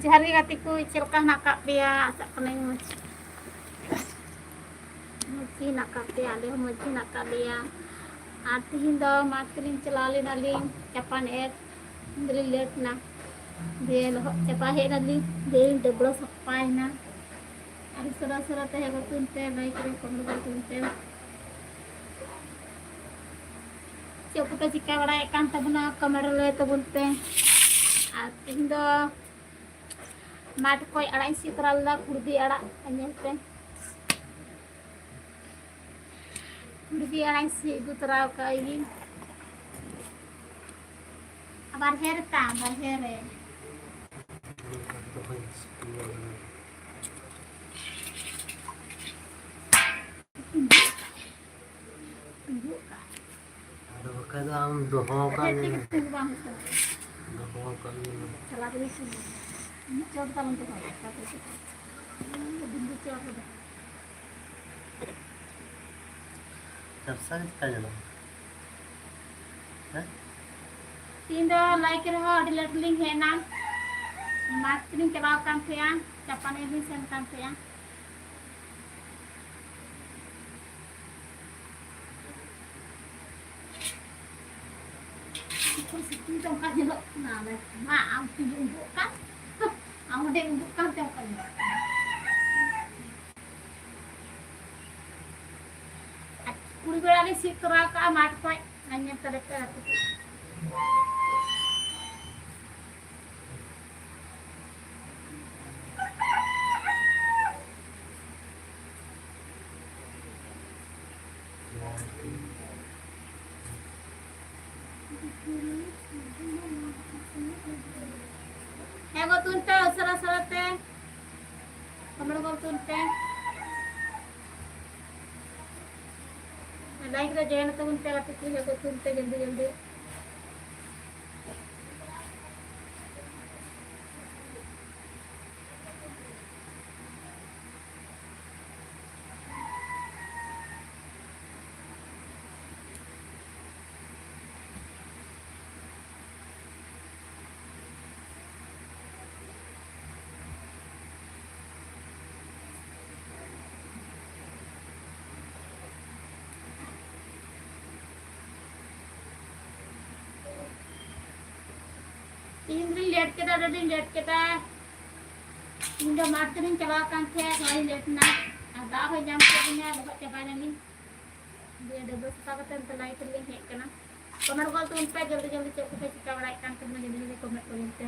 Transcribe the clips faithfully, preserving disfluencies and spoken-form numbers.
ᱡᱚᱦᱟᱨ ᱜᱮ ᱜᱟᱛᱮ ᱠᱚ, ᱪᱮᱫ ᱞᱮᱠᱟ ᱦᱮᱱᱟᱜ ᱟᱠᱟᱫ ᱯᱮᱭᱟ? ᱟᱥᱟᱜ ᱠᱟᱹᱱᱟᱹᱧ ᱢᱚᱡᱽ, ᱢᱚᱡᱽ ᱜᱮ ᱦᱮᱱᱟᱜ ᱟᱠᱟᱫ ᱯᱮᱭᱟ, ᱟᱞᱮ ᱦᱚᱸ ᱢᱚᱡᱽ ᱜᱮ ᱦᱮᱱᱟᱜ ᱟᱠᱟᱫ ᱞᱮᱭᱟ᱾ ᱟᱨ ᱛᱤᱦᱤᱧ ᱫᱚ ᱢᱟᱴᱷ ᱛᱮᱞᱤᱧ ᱪᱟᱞᱟᱣ ᱞᱮᱱᱟᱞᱤᱧ ᱪᱟᱯᱟᱱ ᱮᱨ, ᱫᱚᱞᱤᱧ ᱞᱮᱴ ᱮᱱᱟ, ᱫᱤᱭᱮ ᱞᱚᱦᱚᱫ ᱪᱟᱵᱟ ᱦᱮᱡ ᱮᱱᱟᱞᱤᱧ, ᱫᱤᱭᱮ ᱰᱟᱹᱵᱽᱨᱟᱹ ᱥᱟᱯᱷᱟᱭᱮᱱᱟ᱾ ᱟᱨ ᱥᱚᱨᱟ ᱥᱚᱨᱟ ᱛᱮ ᱦᱮᱡ ᱜᱚᱫ ᱯᱮ, ᱞᱟᱭᱤᱠ ᱨᱮ ᱠᱚᱢᱮᱱᱴ ᱜᱚᱫ ᱯᱮ᱾ ᱪᱮᱫ ᱠᱚᱯᱮ ᱪᱤᱠᱟᱹ ᱵᱟᱲᱟᱭᱮᱫ ᱠᱟᱱ ᱛᱟᱵᱚᱱᱟ, ᱠᱚᱢᱮᱱᱴ ᱨᱮ ᱞᱟᱹᱭ ᱛᱟᱵᱚᱱ ᱯᱮ᱾ ᱟᱨ ᱛᱮᱦᱮᱧ ᱫᱚ ᱢᱟᱴᱷ ᱠᱷᱚᱡ ᱟᱲᱟᱜ ᱤᱧ ᱥᱤᱫ ᱛᱚᱨᱟ ᱞᱮᱫᱟ, ᱠᱩᱲᱵᱤ ᱟᱲᱟᱜ, ᱧᱮᱞ ᱯᱮ᱾ ᱠᱩᱲᱵᱤ ᱟᱲᱟᱜ ᱤᱧ ᱥᱤᱫ ᱟᱹᱜᱩ ᱛᱚᱨᱟ ᱟᱠᱟᱫ ᱜᱤᱧ᱾ ᱟᱵᱟᱨ ᱦᱮᱨ ᱛᱟᱢ, ᱵᱟᱨᱦᱮ ᱨᱮ᱾ ᱟᱫᱚ ᱵᱟᱠᱷᱟᱡ ᱫᱚ ᱟᱢ ᱫᱚᱦᱚ ᱠᱟᱜ ᱢᱮ᱾ ᱫᱚᱦᱚ ᱠᱟᱜ ᱢᱮ᱾ ᱪᱟᱯᱥᱟ ᱜᱮ ᱪᱮᱠᱟ ᱧᱮᱞᱚᱜᱼᱟ? ᱦᱮᱸ? ᱛᱤᱦᱤᱧ ᱫᱚ ᱞᱟᱭᱤᱠ ᱨᱮᱦᱚᱸ ᱟᱹᱰᱤ ᱞᱮᱴ ᱞᱤᱧ ᱦᱮᱡ ᱮᱱᱟ᱾ ᱢᱟᱴᱷ ᱛᱮᱞᱤᱧ ᱪᱟᱞᱟᱣ ᱠᱟᱱ ᱛᱟᱦᱮᱸᱜᱼᱟ, ᱪᱟᱯᱟᱱ ᱮᱨ ᱞᱤᱧ ᱥᱮᱱ ᱠᱟᱱ ᱛᱟᱦᱮᱸᱜᱼᱟ᱾ ᱥᱤᱛᱩᱝ ᱛᱮ ᱚᱱᱠᱟ ᱧᱮᱞᱚᱜ ᱠᱟᱱᱟ, ᱢᱟ ᱟᱢ ᱛᱮᱜᱮ ᱩᱰᱩᱠ ᱠᱟᱱ, ᱟᱢ ᱚᱸᱰᱮ ᱩᱰᱩᱠ ᱠᱟᱱ ᱛᱮ ᱚᱱᱠᱟ ᱧᱮᱞᱚᱜ ᱠᱟᱱᱟ᱾ ᱟᱨ ᱠᱩᱲᱤ ᱵᱮᱲᱟ ᱞᱮ ᱥᱤᱫ ᱛᱚᱨᱟ ᱠᱟᱜᱼᱟ ᱢᱟᱴᱷ ᱠᱷᱚᱡ, ᱟᱨ ᱧᱮᱞ ᱛᱟᱞᱮ ᱯᱮ ᱜᱟᱛᱮ ᱠᱚ᱾ ᱦᱮᱸ ᱜᱚ, ᱛᱩᱱ ᱯᱮ, ᱩᱥᱟᱹᱨᱟ ᱩᱥᱟᱹᱨᱟ ᱛᱮ᱾ ᱠᱚᱢᱮᱱᱴ ᱜᱚᱫ ᱛᱩᱱ ᱯᱮ᱾ ᱞᱟᱭᱤᱠ ᱨᱮ ᱡᱚᱭᱮᱱ ᱛᱟᱵᱚᱱ ᱯᱮ ᱜᱟᱛᱮ ᱠᱚ, ᱦᱮᱸ ᱜᱚ, ᱛᱩᱱ ᱯᱮ ᱡᱚᱞᱫᱤ ᱡᱚᱞᱫᱤ᱾ ᱠᱮᱫᱟ, ᱟᱹᱰᱤᱧ ᱞᱮᱴ ᱠᱮᱫᱟ᱾ ᱤᱧ ᱫᱚ ᱢᱟᱴᱷ ᱛᱮᱞᱤᱧ ᱪᱟᱞᱟᱣ ᱟᱠᱟᱱ ᱛᱟᱦᱮᱸᱫ, ᱱᱚᱜᱼᱚᱭ ᱞᱮᱴ ᱮᱱᱟ᱾ ᱟᱨ ᱫᱟᱜ ᱦᱚᱸᱭ ᱧᱟᱢ ᱠᱮᱫ ᱞᱤᱧᱟ, ᱞᱚᱦᱚᱫ ᱪᱟᱵᱟᱭᱮᱱᱟᱞᱤᱧ᱾ ᱫᱤᱭᱮ ᱰᱟᱹᱵᱽᱨᱟᱹ ᱥᱟᱯᱷᱟ ᱠᱟᱛᱮ ᱱᱚᱛᱮ ᱞᱟᱭᱤᱴ ᱨᱮᱞᱤᱧ ᱦᱮᱡ ᱠᱟᱱᱟ᱾ ᱠᱚᱢᱮᱱᱴ ᱜᱚᱫ ᱛᱟᱵᱚᱱ ᱯᱮ ᱡᱚᱞᱫᱤ ᱡᱚᱞᱫᱤ ᱪᱮᱫ ᱠᱚᱯᱮ ᱪᱤᱠᱟᱹ ᱵᱟᱲᱟᱭᱮᱫ ᱠᱟᱱ ᱛᱟᱵᱚᱱᱟ, ᱡᱚᱞᱫᱤ ᱡᱚᱞᱫᱤ ᱠᱚᱢᱮᱱᱴ ᱛᱟᱵᱚᱱ ᱯᱮ᱾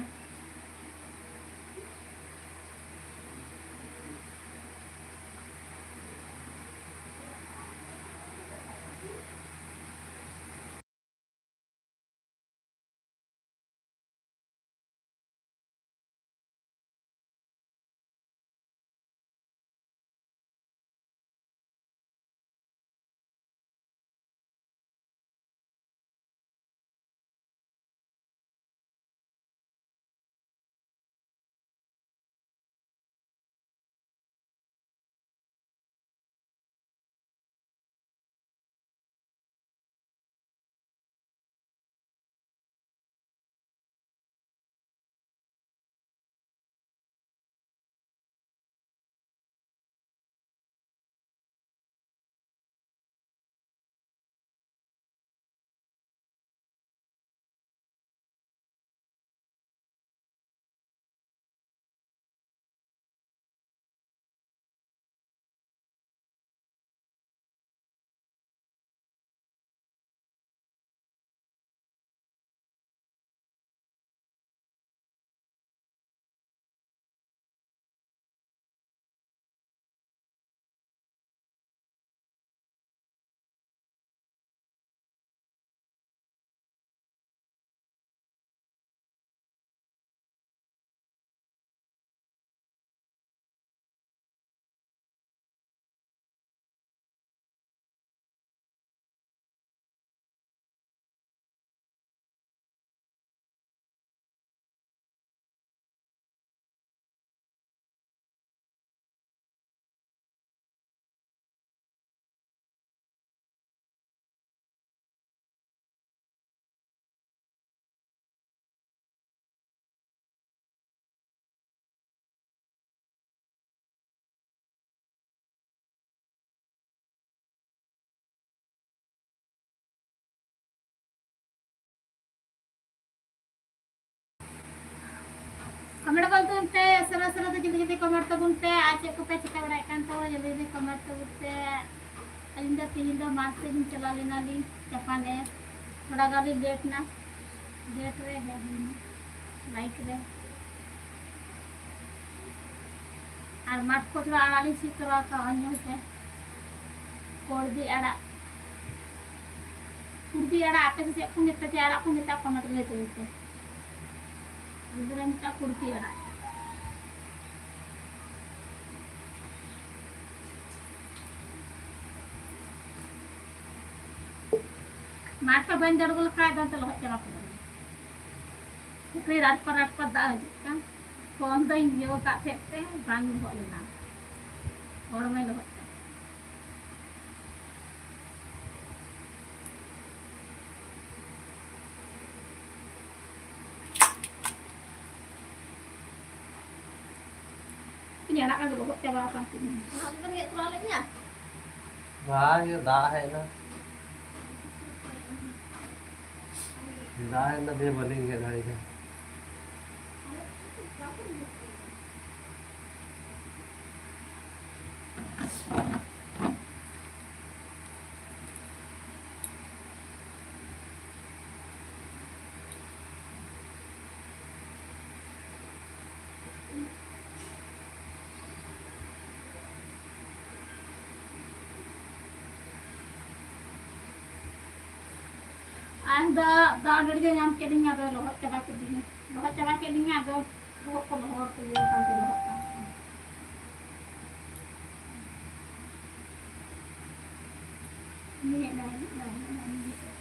ᱵᱟᱲᱟ ᱵᱚᱞᱛᱮ ᱚᱱᱛᱮ ᱥᱚᱨᱟ ᱥᱚᱨᱟ ᱫᱚ ᱡᱚᱞᱫᱤ ᱡᱚᱞᱫᱤ comment ᱛᱟᱵᱚᱱ ᱯᱮ, ᱟᱨ ᱪᱮᱫ ᱠᱚᱯᱮ ᱪᱤᱠᱟᱹ ᱵᱟᱲᱟᱭᱮᱫ ᱠᱟᱱ ᱛᱟᱵᱚᱱᱟ ᱡᱚᱞᱫᱤ ᱡᱚᱞᱫᱤ comment ᱛᱟᱵᱚᱱ ᱯᱮ᱾ ᱟᱹᱞᱤᱧ ᱫᱚ ᱛᱤᱦᱤᱧ ᱫᱚ ᱢᱟᱴᱷ ᱥᱮᱫ ᱞᱤᱧ ᱪᱟᱞᱟᱣ ᱞᱮᱱᱟᱞᱤᱧ ᱪᱟᱯᱟᱱᱮ, ᱛᱷᱚᱲᱟ ᱜᱟᱱ ᱞᱤᱧ late ᱮᱱᱟ, late ᱨᱮ ᱦᱮᱡ ᱦᱩᱭᱱᱟ ᱵᱟᱭᱤᱠ ᱨᱮ᱾ ᱟᱨ ᱢᱟᱴᱷ ᱠᱚ ᱛᱷᱚᱲᱟ ᱟᱲᱟᱜ ᱞᱤᱧ ᱥᱤᱫ ᱛᱚᱨᱟ ᱠᱟᱜᱼᱟ, ᱧᱮᱞ ᱯᱮ᱾ ᱠᱩᱲᱵᱤ ᱟᱲᱟᱜ, ᱠᱩᱲᱵᱤ ᱟᱲᱟᱜ ᱟᱯᱮ ᱥᱮᱫ ᱪᱮᱫ ᱠᱚ ᱢᱮᱛᱟᱜᱼᱟ, ᱪᱮᱫ ᱟᱲᱟᱜ ᱠᱚ ᱢᱮᱛᱟᱜᱼᱟ, comment ᱨᱮ ᱞᱟᱹᱭ ᱛᱟᱵᱚᱱ ᱯᱮ᱾ ᱟᱞᱮ ᱫᱚᱞᱮ ᱢᱮᱛᱟᱜᱼᱟ ᱠᱩᱲᱵᱤ ᱟᱲᱟᱜ᱾ ᱢᱟᱴᱷ ᱠᱚ ᱵᱟᱹᱧ ᱫᱟᱹᱲ ᱜᱚᱫ ᱞᱮᱠᱷᱟᱡ ᱫᱚ ᱚᱱᱛᱮ ᱞᱚᱦᱚᱫ ᱪᱟᱵᱟ ᱠᱚᱜᱼᱟ᱾ ᱯᱩᱠᱷᱨᱤ ᱨᱟᱴᱯᱟ ᱨᱟᱴᱯᱟ ᱫᱟᱜ ᱦᱤᱡᱩᱜ ᱠᱟᱱ᱾ ᱯᱷᱳᱱ ᱫᱚᱧ ᱤᱭᱟᱹ ᱟᱠᱟᱫ ᱛᱟᱦᱮᱸᱫ ᱛᱮ ᱵᱟᱝ ᱞᱚᱦᱚᱫ ᱞᱮᱱᱟ, ᱦᱚᱲᱢᱚᱭ ᱞᱚᱦᱚᱫ ᱠᱟᱜ᱾ ᱤᱧ ᱟᱲᱟᱜ ᱠᱟᱛᱮ ᱞᱚᱦᱚᱫ ᱪᱟᱵᱟ ᱟᱠᱟᱱ ᱛᱤᱧᱟ᱾ ᱚᱱᱟ ᱫᱚ ᱵᱮᱱ ᱜᱮᱫ ᱠᱚᱨᱟᱣ ᱞᱮᱫ ᱜᱮᱭᱟ? ᱵᱟᱝ, ᱫᱟᱜ ᱦᱮᱡ ᱮᱱᱟ᱾ ᱫᱟᱜ ᱦᱮᱡ ᱮᱱᱟ, ᱫᱤᱭᱮ ᱵᱟᱹᱞᱤᱧ ᱜᱮᱫ ᱫᱟᱲᱮᱭᱟᱫᱟ᱾ ᱟᱨ ᱫᱟᱜ, ᱫᱟᱜ ᱰᱟᱹᱰᱤ ᱧᱟᱢ ᱠᱮᱫᱤᱧᱟ, ᱟᱫᱚ ᱞᱚᱦᱚᱫ ᱪᱟᱵᱟ ᱠᱮᱫᱤᱧᱟ, ᱞᱚᱦᱚᱫ ᱪᱟᱵᱟ ᱠᱮᱫᱤᱧᱟ, ᱟᱫᱚ ᱵᱚᱦᱚᱜ ᱠᱚ ᱞᱚᱦᱚᱫ ᱤᱭᱟᱹ ᱠᱟᱱ ᱛᱮ ᱞᱚᱦᱚᱫ ᱠᱟᱱ ᱛᱤᱧᱟ᱾ ᱢᱤᱫ ᱫᱷᱟᱣ, ᱢᱤᱫ ᱫᱷᱟᱣ, ᱢᱤᱫ ᱫᱷᱟᱣ, ᱢᱤᱫ ᱫᱷᱟᱣ᱾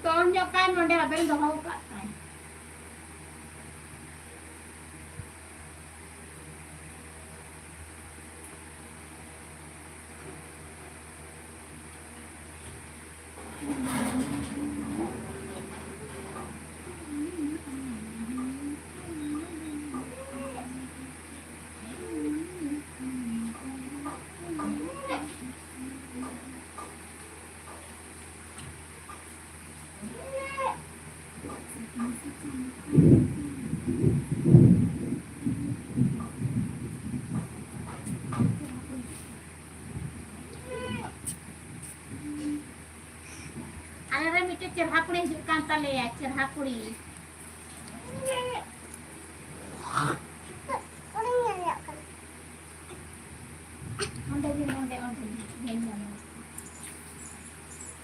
ᱛᱚᱞ ᱧᱚᱜ ᱠᱟᱭ ᱱᱚᱰᱮ ᱟᱵᱮᱱ ᱫᱚᱦᱚ ᱠᱟᱜ ᱠᱷᱟᱱ᱾ ᱟᱞᱮ ᱨᱮ ᱢᱤᱫᱴᱮᱡ ᱪᱮᱨᱦᱟ ᱠᱩᱲᱤ ᱦᱤᱡᱩᱜ ᱠᱟᱱ ᱛᱟᱞᱮᱭᱟ, ᱪᱮᱨᱦᱟ ᱠᱩᱲᱤ᱾ ᱚᱸᱰᱮ ᱜᱮ, ᱚᱸᱰᱮ, ᱚᱸᱰᱮ ᱜᱮ, ᱧᱮᱞ ᱧᱟᱢᱚᱜ᱾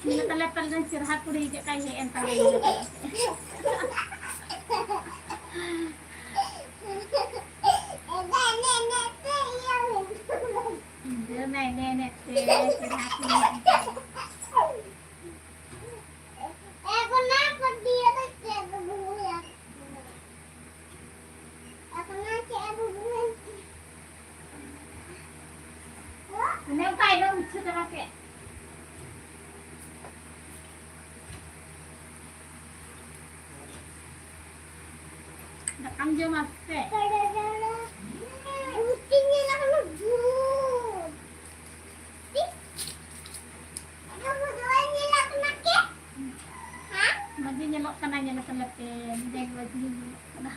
ᱧᱮᱞ ᱛᱟᱞᱮ ᱯᱮ, ᱪᱮᱨᱦᱟ ᱠᱩᱲᱤ ᱪᱮᱫ ᱞᱮᱠᱟᱭ ᱦᱮᱡ ᱮᱱ ᱛᱟᱞᱮᱭᱟ᱾ ᱫᱟᱹᱲ ᱱᱟᱭ ᱮᱱᱮᱡ ᱮᱱᱮᱡ ᱛᱮ, ᱪᱮᱨᱦᱟ ᱠᱩᱲᱤ ᱦᱮᱡ ᱮᱱ ᱛᱟᱞᱮᱭᱟ᱾ ᱚᱱᱮ ᱚᱱᱠᱟ ᱟᱭᱢᱟ ᱢᱤᱪᱷᱟᱹ ᱪᱟᱵᱟ ᱠᱮᱫ᱾ ᱫᱟᱠᱟᱢ ᱡᱚᱢᱟ ᱥᱮ? ᱵᱷᱩᱛᱤᱧ ᱧᱮᱞ ᱟᱠᱟᱱᱟ, ᱵᱷᱩᱛ᱾ ᱢᱟᱹᱡᱷᱤ ᱧᱮᱞᱚᱜ ᱠᱟᱱᱟ, ᱧᱮᱞ ᱠᱟᱱᱟ ᱯᱮ, ᱢᱟᱹᱡᱷᱤ ᱧᱮᱞᱚᱜ ᱠᱟᱱᱟ᱾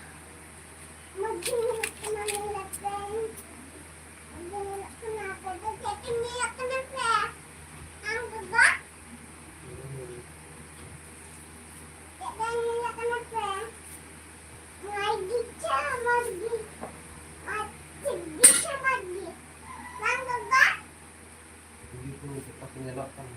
ᱢᱟᱹᱡᱷᱤ ᱧᱮᱞᱚᱜ ᱠᱟᱱᱟ, ᱧᱮᱞ ᱯᱮ᱾ ᱢᱟᱹᱡᱷᱤ ᱧᱮᱞᱚᱜ ᱠᱟᱱᱟ, ᱟᱯᱮ ᱫᱚ ᱪᱮᱫ ᱯᱮ ᱧᱮᱞᱚᱜ ᱠᱟᱱᱟ ᱯᱮ? ᱟᱢ ᱵᱟᱵᱟ? ᱪᱮᱫ ᱯᱮ ᱧᱮᱞᱚᱜ ᱠᱟᱱᱟ ᱯᱮ? ᱢᱟᱹᱡᱷᱤ ᱪᱷᱟ ᱢᱟᱹᱡᱷᱤ᱾ ᱟᱨ ᱪᱮᱫ ᱪᱷᱟ ᱢᱟᱹᱡᱷᱤ? ᱵᱟᱝ ᱵᱟᱵᱟ? ᱠᱩᱞᱤ ᱠᱚ ᱪᱮᱫ ᱞᱮᱠᱟ ᱠᱚ ᱧᱮᱞᱚᱜ ᱠᱟᱱᱟ᱾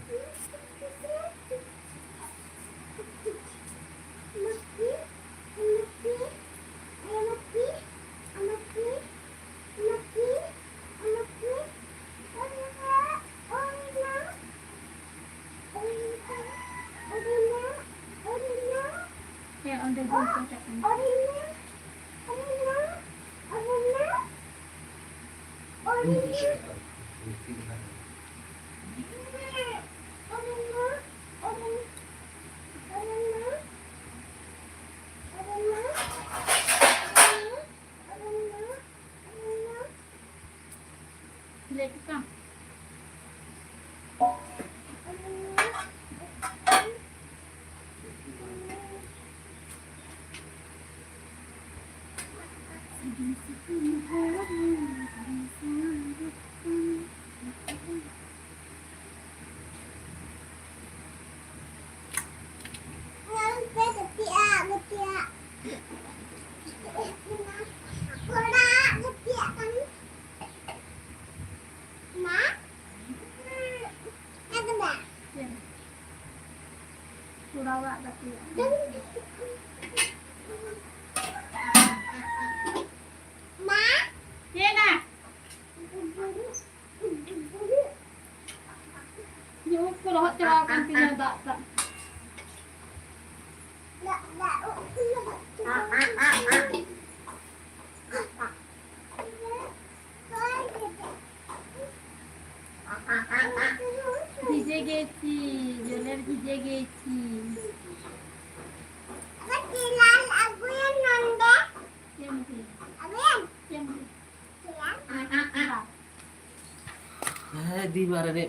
ᱦᱮᱸ, ᱚᱸᱰᱮ ᱫᱚ ᱚᱠᱚᱭᱴᱟᱜ ᱠᱟᱱᱟ? ᱞᱟᱹᱭ ᱦᱚᱴᱚ ᱠᱟᱜ ᱟᱢ᱾ ᱠᱚᱲᱟᱣᱟᱜ ᱜᱟᱛᱮ᱾ ᱢᱟ᱾ ᱪᱮᱫ ᱱᱟ? ᱤᱧᱟᱹᱜ ᱩᱵ ᱠᱚ ᱞᱚᱦᱚᱫ ᱪᱟᱵᱟ ᱟᱠᱟᱱ ᱛᱤᱧᱟ ᱫᱟᱜ ᱫᱟᱜ᱾ ᱫᱟᱜ ᱫᱟᱜ ᱩᱵ ᱠᱚ ᱞᱚᱦᱚᱫ ᱪᱟᱵᱟ ᱟᱠᱟᱱ ᱛᱤᱧᱟ᱾ ভিজে গেছি, জলের ভিজে গেছি। ᱪᱮᱫ ᱮᱢ ᱩᱛᱩᱭᱟ? ᱪᱮᱫ ᱮᱢ ᱩᱛᱩᱭᱟ? ᱦᱮᱸ, ᱫᱤ ᱢᱟᱨᱮ ᱨᱮ᱾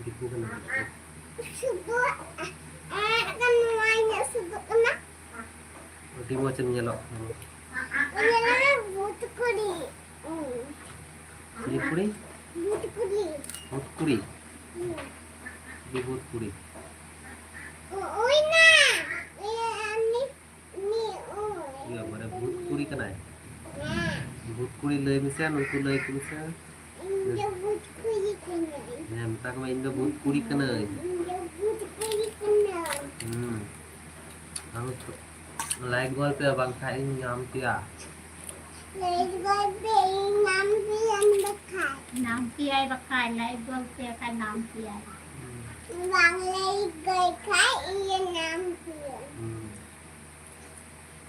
ᱫᱤᱠᱩ ᱠᱟᱱᱟ᱾ ᱥᱩᱫᱩ, ᱮ, ᱮ, ᱱᱚᱣᱟ ᱤᱧᱟᱹᱜ ᱥᱩᱫᱩ ᱠᱟᱱᱟ᱾ ᱟᱹᱰᱤ ᱢᱚᱡᱽ ᱮᱢ ᱧᱮᱞᱚᱜ ᱠᱟᱱᱟ᱾ ᱧᱮᱞ ᱢᱮ, ᱵᱷᱩᱛ ᱠᱩᱲᱤ᱾ ᱪᱤᱞᱤ ᱠᱩᱲᱤ? ᱵᱷᱩᱛ ᱠᱩᱲᱤ᱾ ᱵᱷᱩᱛ ᱠᱩᱲᱤ? ᱦᱩᱸ᱾ ᱪᱤᱞᱤ ᱵᱷᱩᱛ ᱠᱩᱲᱤ? ᱩ-, ᱩᱭ ᱱᱟ᱾ ᱤᱭᱟᱹ, ᱩᱱᱤ, ᱩᱱᱤ, ᱩᱭ᱾ ᱤᱭᱟᱹ, ᱢᱟᱱᱮ ᱵᱷᱩᱛ ᱠᱩᱲᱤ ᱠᱟᱱᱟᱭ? ᱦᱮᱸ᱾ ᱵᱷᱩᱛ ᱠᱩᱲᱤ ᱞᱟᱹᱭ ᱢᱮᱥᱮ, ᱱᱩᱠᱩ ᱞᱟᱹᱭ ᱠᱚ ᱢᱮᱥᱮ᱾ ᱤᱧ ᱫᱚ ᱵᱷᱩᱛ ᱠᱩᱲᱤ ᱠᱟᱹᱱᱟᱹᱧ᱾ ᱦᱮᱸ, ᱢᱮᱛᱟ ᱠᱚ ᱢᱮ, "ᱤᱧ ᱫᱚ ᱵᱷᱩᱛ ᱠᱩᱲᱤ ᱠᱟᱹᱱᱟᱹᱧ᱾" ᱤᱧ ᱫᱚ ᱵᱷᱩᱛ ᱠᱩᱲᱤ ᱠᱟᱹᱱᱟᱹᱧ᱾ ᱦᱩᱸ᱾ ᱞᱟᱭᱤᱠ ᱜᱚᱞ ᱯᱮ, ᱵᱟᱝᱠᱷᱟᱱ ᱤᱧ ᱧᱟᱢ ᱯᱮᱭᱟ᱾ ᱞᱟᱭᱤᱠ ᱜᱚᱞ ᱯᱮ, ᱤᱧ ᱧᱟᱢ ᱯᱮᱭᱟ ᱵᱟᱠᱷᱟᱱ᱾ ᱧᱟᱢ ᱯᱮᱭᱟᱭ ᱵᱟᱠᱷᱟᱱ, ᱞᱟᱭᱤᱠ ᱜᱚᱞ ᱯᱮ ᱠᱷᱟᱱ ᱧᱟᱢ ᱯᱮᱭᱟᱭ᱾ ᱵᱟᱝ ᱞᱟᱭᱤᱠ ᱜᱚᱞ ᱠᱷᱟᱱ ᱤᱧ ᱧᱟᱢ ᱯᱮᱭᱟ᱾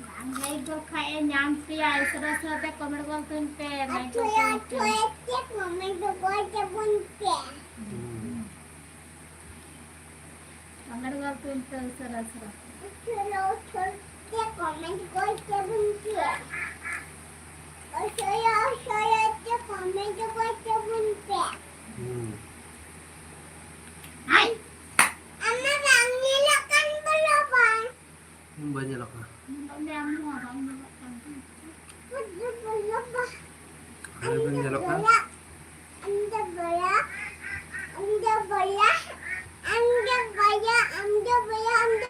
ᱵᱟᱝ ᱞᱟᱭᱤᱠ ᱜᱚᱞ ᱠᱷᱟᱱ ᱮ ᱧᱟᱢ ᱯᱮᱭᱟ, ᱩᱥᱟᱹᱨᱟ ᱩᱥᱟᱹᱨᱟ ᱛᱮ ᱠᱚᱢᱮᱱᱴ ᱜᱚᱞ ᱛᱟᱵᱚᱱ ᱯᱮ, ᱞᱟᱭᱤᱠ ᱜᱚᱞ ᱛᱟᱵᱚᱱ ᱯᱮ᱾ ᱠᱚᱢᱮᱱᱴ ᱜᱚᱞ ᱛᱟᱵᱚᱱ ᱯᱮ᱾ ᱠᱚᱢᱮᱱᱴ ᱜᱚᱞ ᱛᱟᱵᱚᱱ ᱯᱮ ᱩᱥᱟᱹᱨᱟ ᱩᱥᱟᱹᱨᱟ᱾ ᱩᱥᱟᱹᱨᱟ ᱩᱥᱟᱹᱨᱟ ᱛᱮ ᱠᱚᱢᱮᱱᱴ ᱜᱚᱞ ᱛᱟᱵᱚᱱ ᱯᱮ᱾ ᱩᱥᱟᱹᱨᱟ ᱩᱥᱟᱹᱨᱟ ᱛᱮ ᱠᱚᱢᱮᱱᱴ ᱜᱚᱞ ᱛᱟᱵᱚᱱ ᱯᱮ᱾ ᱟᱢ ᱢᱟ ᱵᱟᱝ ᱧᱮᱞᱚᱜ ᱠᱟᱱ ᱵᱚᱞᱚ ᱵᱟᱝ᱾ ᱤᱧ ᱵᱟᱹᱧ ᱧᱮᱞᱚᱜ ᱠᱟᱱᱟ᱾ ᱧᱮᱞᱚᱜ ᱢᱮ, ᱟᱢ ᱦᱚᱸ ᱵᱟᱢ ᱧᱮᱞᱚᱜ ᱠᱟᱱ ᱛᱟᱦᱮᱸ᱾ ᱟᱢ ᱫᱚ ᱵᱚᱞᱟ, ᱟᱢ ᱫᱚ ᱵᱚᱞᱟ, ᱟᱢ ᱫᱚ ᱵᱚᱞᱟ, ᱟᱢ ᱫᱚ ᱵᱚᱞᱟ, ᱟᱢ ᱫᱚ ᱵᱚᱞᱟ, ᱟᱢ ᱫᱚ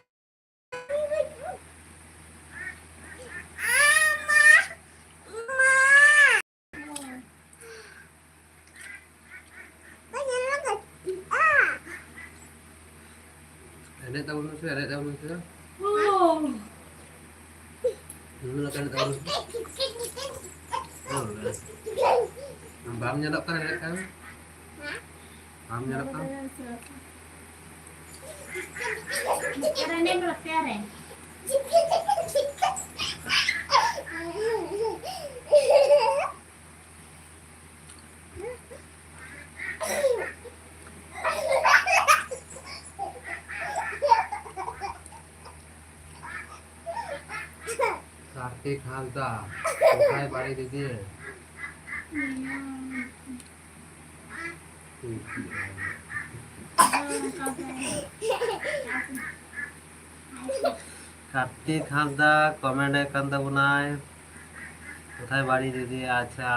ᱮᱱᱮᱡ ᱛᱟᱵᱚᱱ ᱢᱮᱥᱮ, ᱮᱱᱮᱡ ᱛᱟᱵᱚᱱ ᱢᱮᱥᱮ᱾ ᱱᱩᱱᱟᱹᱜ ᱮᱱᱮᱡ ᱛᱟᱵᱚᱱ ᱢᱮᱥᱮ᱾ ᱵᱟᱢ ᱧᱮᱞᱚᱜ ᱠᱟᱱᱟ, ᱮᱱᱮᱡ ᱠᱟᱱᱟ᱾ ᱵᱟᱢ ᱧᱮᱞᱚᱜ ᱠᱟᱱᱟ᱾ কার্তিক হাঁসদা, কোথায় বাড়ি দিদি? ᱠᱟᱨᱛᱤᱠ ᱦᱟᱸᱥᱫᱟ ᱠᱚᱢᱮᱱᱴ ᱮᱫ ᱠᱟᱱ ᱛᱟᱵᱚᱱᱟᱭ, ᱠᱳᱛᱷᱟᱭ ᱵᱟᱲᱤ ᱫᱤᱫᱤ? ᱟᱪᱪᱷᱟ,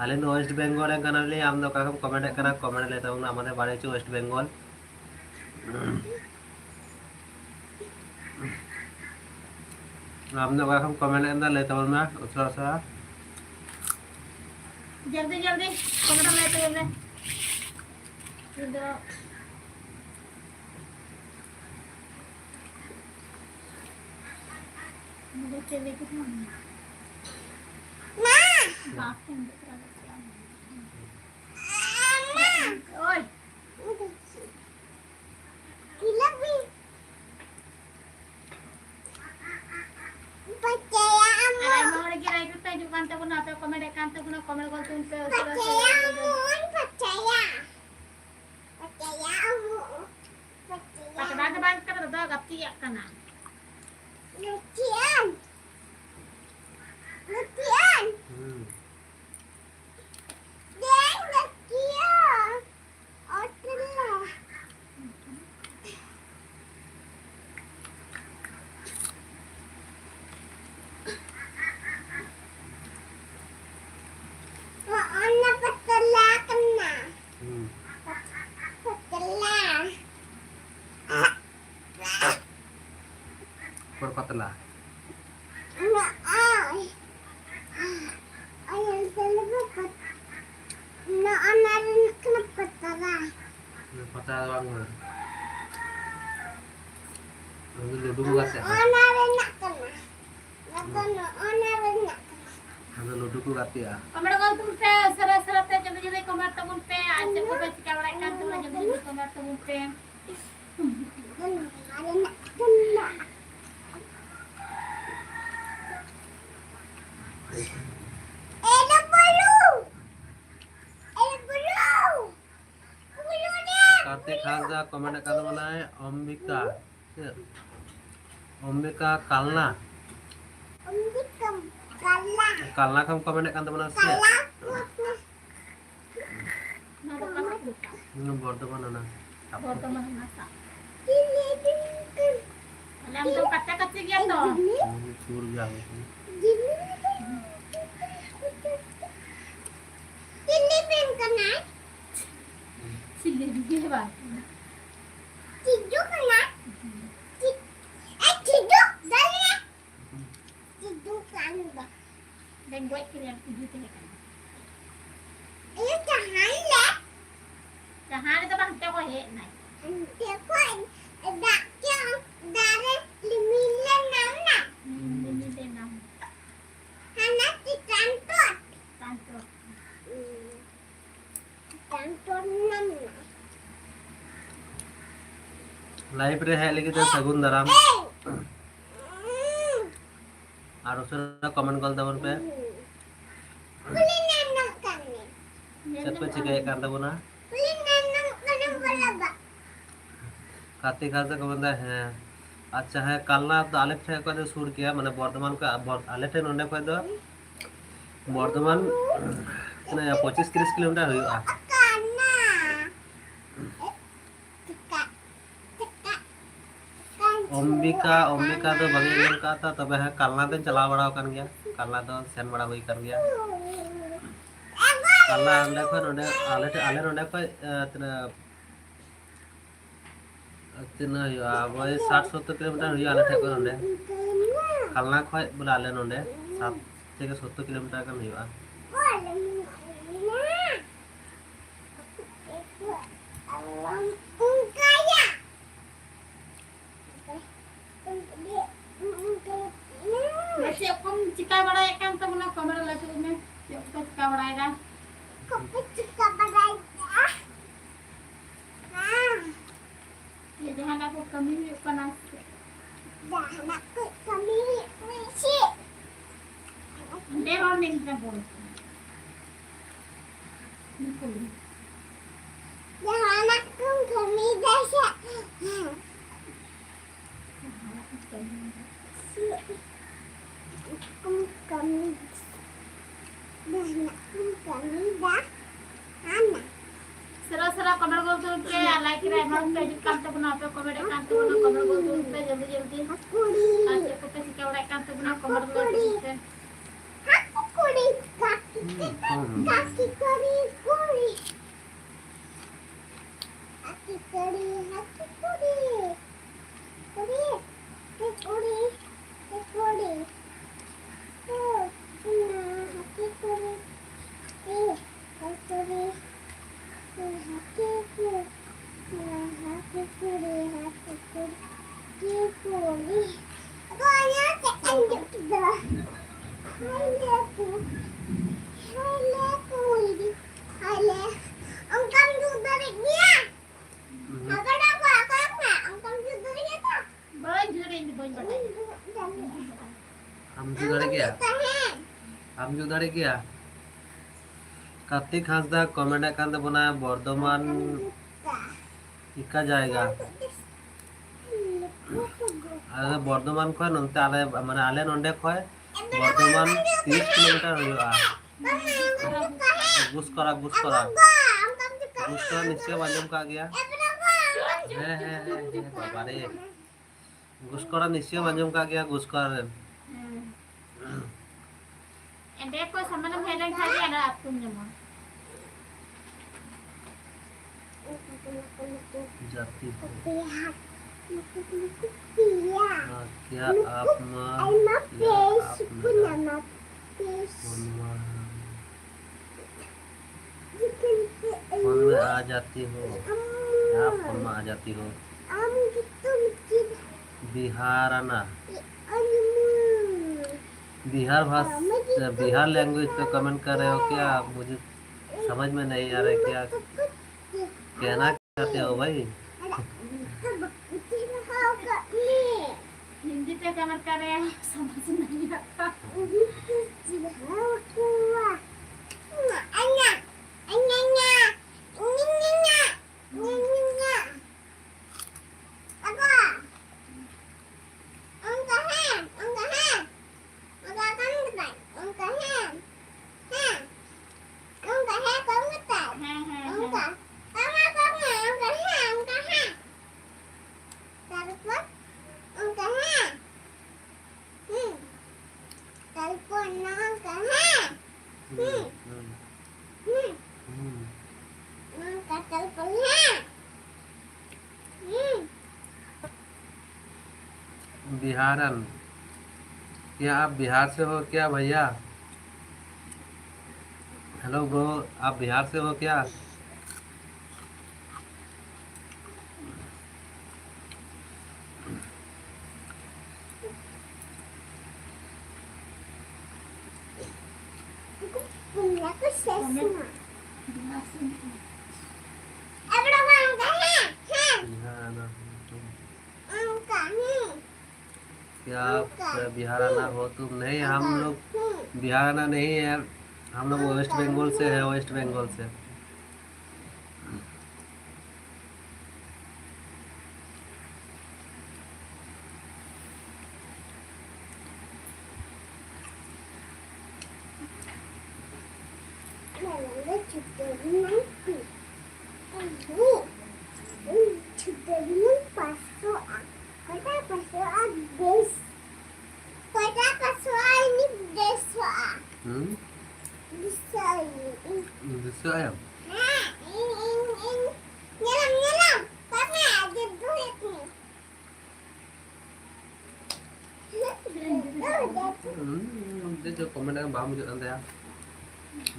ᱟᱞᱮ ᱫᱚ ᱳᱭᱮᱥᱴ ᱵᱮᱝᱜᱚᱞ ᱨᱮᱱ ᱠᱟᱱᱟᱞᱮ᱾ ᱟᱢ ᱫᱚ ᱚᱠᱟ ᱠᱷᱚᱱ ᱠᱚᱢᱮᱱᱴ ᱮᱫ ᱠᱟᱱᱟ? ᱠᱚᱢᱮᱱᱴ ᱞᱟᱹᱭ ᱛᱟᱵᱚᱱ ᱢᱮ, ᱟᱢᱟᱫᱮᱨ ᱵᱟᱲᱤ ᱦᱚᱪᱪᱷᱮ ᱳᱭᱮᱥᱴ ᱵᱮᱝᱜᱚᱞ᱾ ᱟᱢ ᱫᱚ ᱚᱠᱟ ᱠᱷᱚᱱ ᱠᱚᱢᱮᱱᱴ ᱮᱫ ᱫᱟ? ᱞᱟᱹᱭ ᱛᱟᱵᱚᱱ ᱢᱮ ᱩᱥᱟᱹᱨᱟ ᱩᱥᱟᱹᱨᱟ᱾ ᱡᱚᱞᱫᱤ ᱡᱚᱞᱫᱤ ᱠᱚᱢᱮᱱᱴ ᱞᱟᱹᱭ ᱛᱟᱵᱚᱱ ᱢᱮ᱾ ᱤᱧ ᱫᱚ ᱪᱮᱫ ᱞᱟᱹᱭ ᱠᱮᱫᱟᱢ? ᱢᱟ! ᱵᱟᱯ ᱴᱷᱮᱱ ᱫᱚ ᱛᱚᱨᱟ ᱫᱚ ᱪᱮᱫ ᱮᱢ ᱢᱮᱱᱟ? ᱳᱭ! ᱟᱨ ᱟᱭᱢᱟ ᱦᱚᱲ ᱜᱮ live ᱨᱮᱯᱮ ᱦᱤᱡᱩᱜ ᱠᱟᱱ ᱛᱟᱵᱚᱱᱟ, ᱟᱯᱮ comment ᱮᱫ ᱠᱟᱱ ᱛᱟᱵᱚᱱᱟ, comment ᱜᱚᱫ ᱛᱟᱵᱚᱱ ᱯᱮ, ᱩᱥᱟᱹᱨᱟ ᱩᱥᱟᱹᱨᱟ᱾ ᱯᱟᱛᱲᱟ ᱫᱚ ᱵᱟᱝ ᱠᱟᱱᱟ, ᱫᱟᱫᱟ ᱜᱟᱛᱮᱭᱟᱜ ᱠᱟᱱᱟ᱾ ᱦᱩᱸ᱾ ᱚᱱᱟ ᱯᱟᱛᱞᱟ ᱠᱟᱱᱟ᱾ ᱦᱩᱸ᱾ ᱯᱟᱛᱞᱟ᱾ ᱚᱠᱚᱭ ᱯᱟᱛᱞᱟ? ᱱᱚᱜᱼᱚᱭ᱾ ᱱᱚᱜᱼᱚ ᱱᱟ ᱨᱮᱱᱟᱜ ᱠᱟᱱᱟ ᱯᱟᱛᱞᱟ᱾ ᱯᱟᱛᱞᱟ ᱫᱚ ᱵᱟᱝ ᱠᱟᱱᱟ᱾ ᱚᱱᱟ ᱫᱚ ᱞᱩᱰᱩ ᱠᱚ ᱜᱟᱛᱮᱜᱼᱟ᱾ ᱱᱚᱜᱼᱚ ᱱᱟ ᱨᱮᱱᱟᱜ ᱠᱟᱱᱟ᱾ ᱱᱚᱣᱟ ᱫᱚ ᱱᱚᱜᱼᱚ ᱱᱟ ᱨᱮᱱᱟᱜ ᱠᱟᱱᱟ᱾ ᱟᱫᱚ ᱞᱩᱰᱩ ᱠᱚ ᱜᱟᱛᱮᱜᱼᱟ᱾ Comment ᱜᱚᱫ ᱛᱟᱵᱚᱱ ᱯᱮ, ᱩᱥᱟᱹᱨᱟ ᱩᱥᱟᱹᱨᱟ ᱛᱮ ᱡᱚᱞᱫᱤ ᱡᱚᱞᱫᱤ comment ᱛᱟᱵᱚᱱ ᱯᱮ, ᱟᱨ ᱪᱮᱫ ᱠᱚᱯᱮ ᱪᱤᱠᱟᱹ ᱵᱟᱲᱟᱭᱮᱫ ᱠᱟᱱ ᱛᱟᱵᱚᱱᱟ, ᱡᱚᱞᱫᱤ ᱡᱚᱞᱫᱤ comment ᱛᱟᱵᱚᱱ ᱯᱮ᱾ ᱱᱚᱣᱟ ᱨᱮᱱᱟᱜ ᱠᱟᱱᱟ᱾ ᱮ ᱰᱚᱵᱚᱞ ᱭᱩ, ᱮ ᱰᱚᱵᱚᱞ ᱭᱩ᱾ ᱠᱟᱨᱛᱤᱠ ᱦᱟᱸᱥᱫᱟ comment ᱮᱫ ᱠᱟᱱ ᱛᱟᱵᱚᱱᱟᱭ ᱚᱢᱵᱤᱠᱟ᱾ ᱪᱮᱫ? ᱚᱢᱵᱤᱠᱟ ᱠᱟᱞᱱᱟ᱾ ᱚᱢᱵᱤᱠᱟ ᱠᱟᱞᱱᱟ᱾ ᱠᱟᱞᱱᱟ ᱠᱷᱚᱱ comment ᱮᱫ ᱠᱟᱱ ᱛᱟᱵᱚᱱᱟ ᱥᱮ? ᱠᱟᱞᱱᱟ᱾ ᱱᱚᱣᱟ ᱫᱚ ᱚᱠᱟ ᱥᱮᱫ ᱠᱚ ᱢᱮᱛᱟᱜᱼᱟ? ᱱᱚᱣᱟ ᱵᱚᱨᱫᱷᱚᱢᱟᱱ ᱚᱱᱟ᱾ ᱵᱚᱨᱫᱷᱚᱢᱟᱱ ᱚᱱᱟ ᱥᱟᱵ᱾ ᱛᱟᱦᱞᱮ ᱟᱢ ᱫᱚ ᱠᱟᱪᱟ ᱠᱟᱪᱤ ᱜᱮᱭᱟ ᱛᱚ? ᱦᱩᱸ, ᱥᱩᱨ ᱜᱮᱭᱟ ᱟᱞᱮ ᱠᱷᱚᱱ᱾ ᱪᱤᱞᱤ ᱵᱮᱱ ᱠᱟᱱᱟᱭ? ᱪᱤᱞᱤ ᱜᱮ ᱵᱟᱝ ᱠᱟᱱᱟ᱾ ᱛᱤᱡᱩ ᱠᱟᱱᱟ? ᱦᱩᱸ᱾ ᱛᱤ-, ᱮ, ᱛᱤᱡᱩ, ᱫᱟᱞᱮ᱾ ᱛᱤᱡᱩ ᱠᱟᱱ ᱫᱚ᱾ ᱵᱮᱱ ᱜᱚᱡ ᱠᱮᱫᱮᱭᱟ, ᱛᱤᱡᱩ ᱛᱟᱦᱮᱸ ᱠᱟᱱᱟ᱾ ᱤᱭᱟᱹ ᱡᱟᱦᱟᱸ ᱞᱮ᱾ ᱡᱟᱦᱟᱸ ᱨᱮᱫᱚ ᱵᱟᱝ, ᱦᱟᱱᱛᱮ ᱠᱷᱚᱡ ᱦᱮᱡ ᱮᱱᱟᱭ᱾ ᱦᱟᱱᱛᱮ ᱠᱷᱚᱡ ᱫᱟᱜ ᱪᱚᱝ, ᱫᱟᱨᱮ ᱨᱤᱢᱤᱞ ᱞᱮ ᱧᱟᱢ ᱮᱱᱟ᱾ ᱦᱩᱸ᱾ ᱞᱟᱭᱤᱵᱷ ᱨᱮ ᱦᱮᱡ ᱞᱟᱹᱜᱤᱫ ᱛᱮ ᱥᱟᱹᱜᱩᱱ ᱫᱟᱨᱟᱢ᱾ ᱟᱨ ᱩᱥᱟᱹᱨᱟ ᱠᱚᱢᱮᱱᱴ ᱜᱚᱞ ᱛᱟᱵᱚᱱ ᱯᱮ᱾ ᱪᱮᱫ ᱯᱮ ᱪᱤᱠᱟᱹᱭᱮᱫ ᱠᱟᱱ ᱛᱟᱵᱚᱱᱟ? ᱠᱟᱛᱮ ᱠᱟᱛᱮ ᱠᱚ ᱢᱮᱱᱫᱟ, ᱦᱮᱸ, ᱟᱪᱪᱷᱟ, ᱦᱮᱸ, ᱠᱟᱞᱱᱟ ᱫᱚ ᱟᱞᱮ ᱴᱷᱮᱱ ᱠᱷᱚᱱ ᱫᱚ ᱥᱩᱨ ᱜᱮᱭᱟ, ᱢᱟᱱᱮ ᱵᱚᱨᱫᱷᱚᱢᱟᱱ ᱠᱷᱚᱱ, ᱵᱚᱨ-, ᱟᱞᱮ ᱴᱷᱮᱱ ᱱᱚᱸᱰᱮ ᱠᱷᱚᱱ ᱫᱚ ᱵᱚᱨᱫᱷᱚᱢᱟᱱ ᱛᱤᱱᱟᱹᱜ ᱯᱚᱸᱪᱤᱥ ᱛᱤᱨᱤᱥ ᱠᱤᱞᱳᱢᱤᱴᱟᱨ ᱦᱩᱭᱩᱜᱼᱟ᱾ ᱚᱢᱵᱤᱠᱟ, ᱚᱢᱵᱤᱠᱟ ᱫᱚ ᱵᱟᱹᱧ ᱟᱸᱡᱚᱢ ᱠᱟᱜ ᱛᱚ, ᱛᱚᱵᱮ ᱦᱮᱸ, ᱠᱟᱞᱱᱟ ᱫᱚᱧ ᱪᱟᱞᱟᱣ ᱵᱟᱲᱟ ᱟᱠᱟᱱ ᱜᱮᱭᱟ, ᱠᱟᱞᱱᱟ ᱫᱚ ᱥᱮᱱ ᱵᱟᱲᱟ ᱦᱩᱭ ᱟᱠᱟᱱ ᱜᱮᱭᱟ᱾ ᱠᱟᱞᱱᱟ ᱚᱸᱰᱮ ᱠᱷᱚᱱ ᱱᱚᱸᱰᱮ, ᱟᱞᱮ ᱴᱷᱮᱱ, ᱟᱞᱮ ᱱᱚᱸᱰᱮ ᱠᱷᱚᱱ, ᱮ, ᱛᱤᱱᱟᱹᱜ, ᱛᱤᱱᱟᱹᱜ ᱦᱩᱭᱩᱜᱼᱟ? ᱳᱭ ᱥᱟᱴ ᱥᱚᱛᱛᱚᱨ ᱠᱤᱞᱳᱢᱤᱴᱟᱨ ᱦᱩᱭᱩᱜᱼᱟ ᱟᱞᱮ ᱴᱷᱮᱱ ᱠᱷᱚᱱ ᱱᱚᱸᱰᱮ᱾ ᱠᱟᱞᱱᱟ ᱠᱷᱚᱱ ᱵᱚᱞᱮ ᱟᱞᱮ ᱱᱚᱸᱰᱮ ᱥᱟᱴ ᱛᱷᱮᱠᱮ ᱥᱚᱛᱛᱚᱨ ᱠᱤᱞᱳᱢᱤᱴᱟᱨ ᱜᱟᱱ ᱦᱩᱭᱩᱜᱼᱟ᱾ ᱪᱮᱫ ᱠᱚᱢ ᱪᱤᱠᱟ ᱵᱟᱲᱟᱭᱮᱫ ᱠᱟᱱ ᱛᱟᱵᱚᱱᱟ? ᱠᱚᱢᱮᱱᱴ ᱞᱟᱹᱜᱤᱫ ᱢᱮ, ᱪᱮᱫ ᱠᱚᱯᱮ ᱪᱤᱠᱟ ᱵᱟᱲᱟᱭᱮᱫᱟ? ᱪᱮᱫ ᱡᱟᱦᱟᱱᱟᱜ ᱠᱚ ᱠᱟᱹᱢᱤ ᱦᱩᱭᱩᱜ ᱠᱟᱱᱟ ᱥᱮ? ᱡᱟᱦᱟᱱᱟᱜ ᱠᱚ ᱠᱟᱹᱢᱤ ᱦᱩᱭᱩᱜ ᱠᱟᱱᱟ ᱥᱮ? ᱚᱸᱰᱮ ᱨᱚᱲ ᱢᱮ, ᱤᱧ ᱴᱷᱮᱱ ᱨᱚᱲ ᱢᱮ᱾ ᱡᱟᱦᱟᱱᱟᱜ ᱠᱚᱢ ᱠᱟᱹᱢᱤᱭᱮᱫᱟ ᱥᱮ? ᱡᱟᱦᱟᱱᱟᱜ ᱠᱚᱢ ᱠᱟᱹᱢᱤ, ᱡᱟᱦᱟᱱᱟᱜ ᱠᱚᱢ ᱠᱟᱹᱢᱤᱭᱮᱫᱟ? ᱟᱢ ᱥᱮᱨᱟ ᱥᱮᱨᱟ ᱠᱚᱢᱮᱱᱴ ᱜᱚᱞ ᱛᱟᱵᱚᱱ ᱯᱮ, ᱟᱨ ᱞᱟᱭᱤᱠ ᱨᱮ ᱟᱭᱢᱟ ᱦᱚᱲ ᱯᱮ ᱦᱤᱡᱩᱜ ᱠᱟᱱ ᱛᱟᱵᱚᱱᱟ, ᱟᱯᱮ ᱠᱚᱢᱮᱱᱴ ᱮᱫ ᱠᱟᱱ ᱛᱟᱵᱚᱱᱟ, ᱠᱚᱢᱮᱱᱴ ᱜᱚᱞ ᱛᱟᱵᱚᱱ ᱯᱮ ᱡᱚᱞᱫᱤ ᱡᱚᱞᱫᱤ᱾ ᱟᱨ ᱪᱮᱫ ᱠᱚᱯᱮ ᱪᱤᱠᱟᱹ ᱵᱟᱲᱟᱭᱮᱫ ᱠᱟᱱ ᱛᱟᱵᱚᱱᱟ, ᱠᱚᱢᱮᱱᱴ ᱜᱚᱞ ᱛᱟᱵᱚᱱ ᱯᱮ᱾ ᱦᱩᱸ, ᱦᱩᱸ᱾ ᱟᱢ ᱡᱩ ᱫᱟᱲᱮ ᱜᱮᱭᱟ? ᱟᱢ ᱡᱩ ᱫᱟᱲᱮ ᱜᱮᱭᱟ? ᱠᱟᱨᱛᱤᱠ ᱦᱟᱸᱥᱫᱟ ᱠᱚᱢᱮᱱᱴ ᱮᱫ ᱠᱟᱱ ᱛᱟᱵᱚᱱᱟ, ᱵᱚᱨᱫᱷᱚᱢᱟᱱ ᱤᱠᱟ ᱡᱟᱭᱜᱟ᱾ ᱟᱞᱮ ᱫᱚ ᱵᱚᱨᱫᱷᱚᱢᱟᱱ ᱠᱷᱚᱱ ᱱᱚᱱᱛᱮ, ᱟᱞᱮ ᱢᱟᱱᱮ ᱟᱞᱮ ᱱᱚᱸᱰᱮ ᱠᱷᱚᱱ ᱵᱚᱨᱫᱷᱚᱢᱟᱱ ᱛᱤᱨᱤᱥ ᱠᱤᱞᱳᱢᱤᱴᱟᱨ ᱦᱩᱭᱩᱜᱼᱟ᱾ ᱜᱩᱥᱠᱚᱨᱟ, ᱜᱩᱥᱠᱚᱨᱟ᱾ ᱜᱩᱥᱠᱚᱨᱟ ᱱᱤᱥᱪᱚᱭ ᱮᱢ ᱟᱸᱡᱚᱢ ᱠᱟᱜ ᱜᱮᱭᱟ᱾ ᱦᱮᱸ, ᱦᱮᱸ, ᱦᱮᱸ, ᱦᱮᱸ, ᱵᱟᱵᱟ ᱨᱮ᱾ ᱜᱩᱥᱠᱚᱨᱟ ᱱᱤᱥᱪᱚᱭ ᱮᱢ ᱟᱸᱡᱚᱢ ᱠᱟᱜ ᱜᱮᱭᱟ, ᱜᱩᱥᱠᱚᱨᱟ ᱨᱮᱱ᱾ ᱦᱮᱸ᱾ ᱮᱸᱰᱮ ᱠᱚ ᱥᱟᱢᱟᱱᱮᱢ ᱦᱮᱡ ᱞᱮᱱᱠᱷᱟᱱ ᱜᱮ ᱟᱫᱚ ᱟᱹᱛᱩᱢ ᱧᱟᱢᱟ᱾ ᱡᱟᱹᱛᱤ ᱦᱚ᱾ हाँ, क्या आप माँ, क्या आप माँ, कौन माँ? फोन में आ जाती हो? क्या फोन में आ जाती हो? बिहाराना। बिहार भाषा, बिहार लैंग्वेज पे कमेंट कर रहे हो क्या? मुझे समझ में नहीं आ रहा है क्या कहना चाहते हो भाई? हिंदी पे कमेंट कर रहे हैं, समझ नहीं आता। ᱦᱮᱸ, ᱦᱮᱸ, ᱦᱮᱸ᱾ ᱛᱟᱨᱯᱚᱨ ᱱᱚᱝᱠᱟ, ᱦᱮᱸ᱾ ᱦᱩᱸ, ᱦᱩᱸ, ᱦᱩᱸ᱾ ᱱᱚᱝᱠᱟ ᱛᱟᱨᱯᱚᱨ, ᱦᱮᱸ᱾ ᱦᱩᱸ᱾ बिहारन। क्या आप बिहार से हो क्या भैया? हेलो ब्रो, आप बिहार से हो क्या? आप बिहाराना हो तुम? नहीं, हम लोग बिहाराना नहीं है, हम लोग वेस्ट बंगाल से है, वेस्ट बंगाल से। Hmm? Bisa ya? Hmm, dia juga komen yang bang juga nanti ya.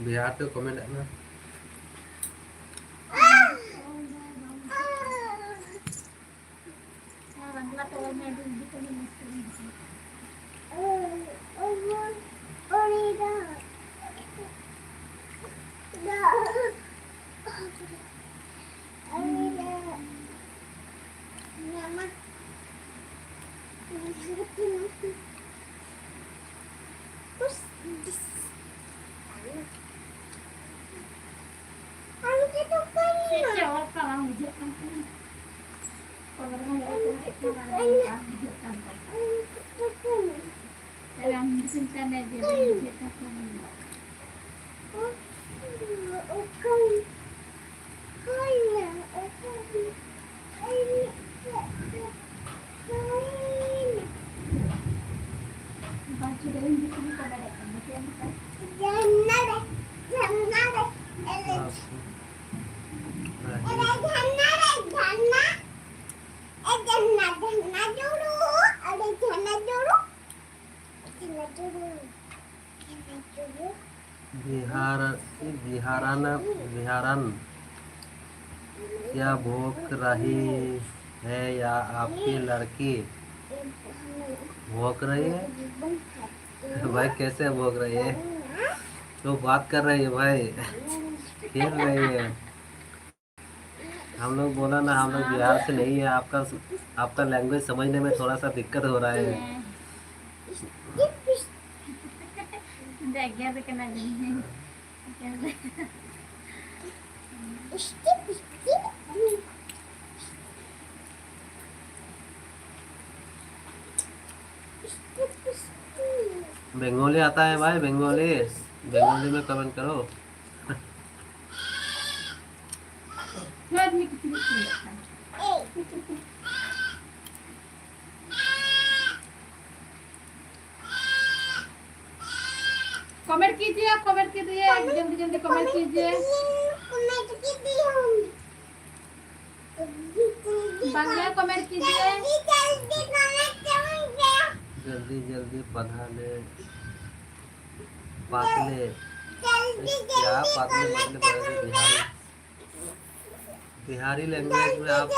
Biar tuh komen dah. Bihar, बिहारन, बिहारन, क्या भौंक रही है या आपकी लड़की भौंक रही है? भाई, कैसे भौंक रही है? तो बात कर रही है भाई, खेल रही है। हम लोग बोला ना, हम लोग बिहार से नहीं है। आपका, आपका लैंग्वेज समझने में थोड़ा सा दिक्कत हो रहा है। बंगाली आता है भाई, बंगाली? बंगाली में कमेंट करो। कमेंट कीजिए आप, कमेंट कीजिए, जल्दी जल्दी कमेंट कीजिए। बांग्ला कमेंट कीजिए। जल्दी जल्दी पढ़ा ले, पातले। क्या पातले? मतलब बिहारी, बिहारी लैंग्वेज में आप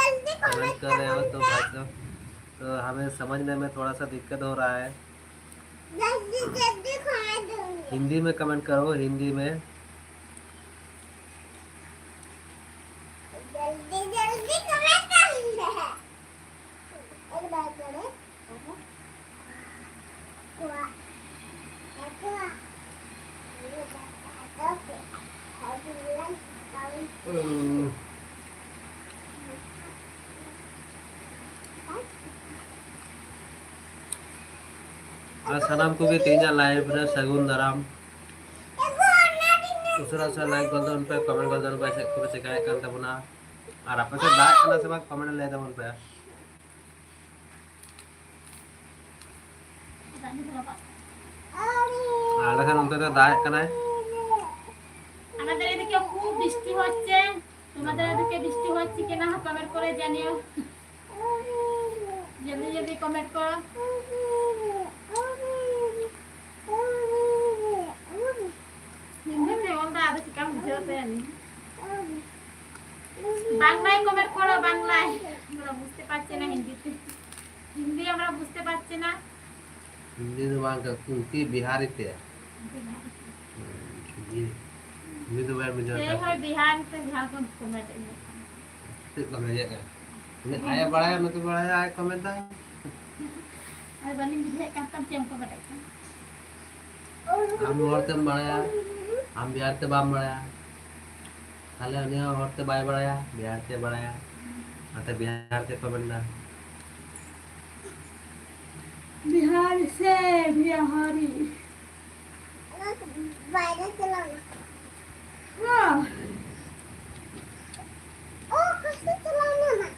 कमेंट कर रहे हो तो भाई साहब, तो हमें समझने में थोड़ा सा दिक्कत हो रहा है। हिंदी में कमेंट करो, हिंदी में। जल्दी जल्दी कमेंट कर ले। एक बार करो। ᱟᱨ ᱥᱟᱱᱟᱢ ᱠᱚᱜᱮ ᱛᱮᱦᱮᱧᱟᱜ ᱞᱟᱭᱤᱵᱷ ᱨᱮ ᱥᱟᱹᱜᱩᱱ ᱫᱟᱨᱟᱢ᱾ ᱩᱥᱟᱹᱨᱟ ᱩᱥᱟᱹᱨᱟ ᱞᱟᱭᱤᱠ ᱜᱚᱫ ᱛᱟᱵᱚᱱ ᱯᱮ, ᱠᱚᱢᱮᱱᱴ ᱜᱚᱫ ᱛᱟᱵᱚᱱ ᱯᱮ, ᱪᱮᱫ ᱠᱚᱯᱮ ᱪᱮᱠᱟᱭᱮᱫ ᱠᱟᱱ ᱛᱟᱵᱚᱱᱟ᱾ ᱟᱨ ᱟᱯᱮ ᱥᱮᱫ ᱫᱟᱜ ᱠᱟᱱᱟ ᱥᱮ ᱵᱟᱝ, ᱠᱚᱢᱮᱱᱴ ᱨᱮ ᱞᱟᱹᱭ ᱛᱟᱵᱚᱱ ᱯᱮ᱾ ᱟᱞᱮ ᱥᱮᱫ ᱱᱚᱱᱛᱮ ᱫᱚ ᱫᱟᱜ ᱮᱫ ᱠᱟᱱᱟᱭ। আমাদের এদিকে খুব বৃষ্টি হচ্ছে, তোমাদের এদিকে বৃষ্টি হচ্ছে কিনা কমেন্ট করে জানিও। জলদি জলদি কমেন্ট করো। হিন্দিতে বলতে আরো চিকাম বুঝতে পারি। বাংলায় কমেন্ট করো, বাংলায়। আমরা বুঝতে পারছি না হিন্দিতে। হিন্দি আমরা বুঝতে পারছি না। ᱦᱤᱱᱫᱤ ᱫᱚ ᱵᱟᱝ ᱠᱟᱱᱟ, ᱠᱩᱝᱠᱤ ᱵᱤᱦᱟᱨᱤ ᱛᱮ। ᱦᱤᱱᱫᱤ, ᱦᱤᱱᱫᱤ ᱫᱚ ᱵᱟᱭ ᱵᱩᱡᱷᱟᱹᱣ ᱥᱮ ᱠᱟᱱᱟ। ᱦᱚᱭ ᱵᱤᱦᱟᱨᱤ ᱛᱮ ᱡᱷᱟᱲᱠᱷᱚᱸᱰ ᱠᱚ ᱢᱮᱛᱟᱜ ᱠᱟᱱᱟ᱾ ᱪᱮᱫ ᱠᱚ ᱞᱟᱹᱭᱮᱫᱼᱟ? ᱩᱱᱤ ᱟᱡ ᱮ ᱵᱟᱲᱟᱭᱟ, ᱱᱩᱠᱩ ᱵᱟᱲᱟᱭᱟ, ᱟᱡ ᱠᱚ ᱢᱮᱛᱟ᱾ ᱟᱨ ᱵᱟᱹᱞᱤᱧ ᱵᱩᱡᱷᱟᱹᱣᱮᱫ ᱠᱟᱱ ᱛᱟᱢ ᱪᱮᱫ ᱮᱢ ᱠᱚᱢᱮᱱᱴᱮᱫ ᱠᱟᱱ? ᱟᱢ ᱦᱚᱲ ᱛᱮᱢ ᱵᱟᱲᱟᱭᱟ, ᱟᱢ ᱵᱤᱦᱟᱨ ᱛᱮ ᱵᱟᱢ ᱵᱟᱲᱟᱭᱟ, ᱛᱟᱦᱞᱮ ᱩᱱᱤ ᱦᱚᱸ ᱦᱚᱲ ᱛᱮ ᱵᱟᱭ ᱵᱟᱲᱟᱭᱟ, ᱵᱤᱦᱟᱨ ᱛᱮ ᱵᱟᱲᱟᱭᱟ, ᱚᱱᱟᱛᱮ ᱵᱤᱦᱟᱨ ᱛᱮ ᱠᱚᱢᱮᱱᱴ ᱫᱟ᱾ ᱵᱤᱦᱟᱨᱤ ᱥᱮ ᱵᱤᱦᱟᱨᱤ? ᱵᱟᱭᱨᱮ ᱪᱟᱞᱟᱣ ᱱᱟ᱾ ᱦᱚᱸ᱾ ᱚ, ᱠᱟᱥᱮ ᱪᱟᱞᱟᱣ ᱞᱮᱱᱟ?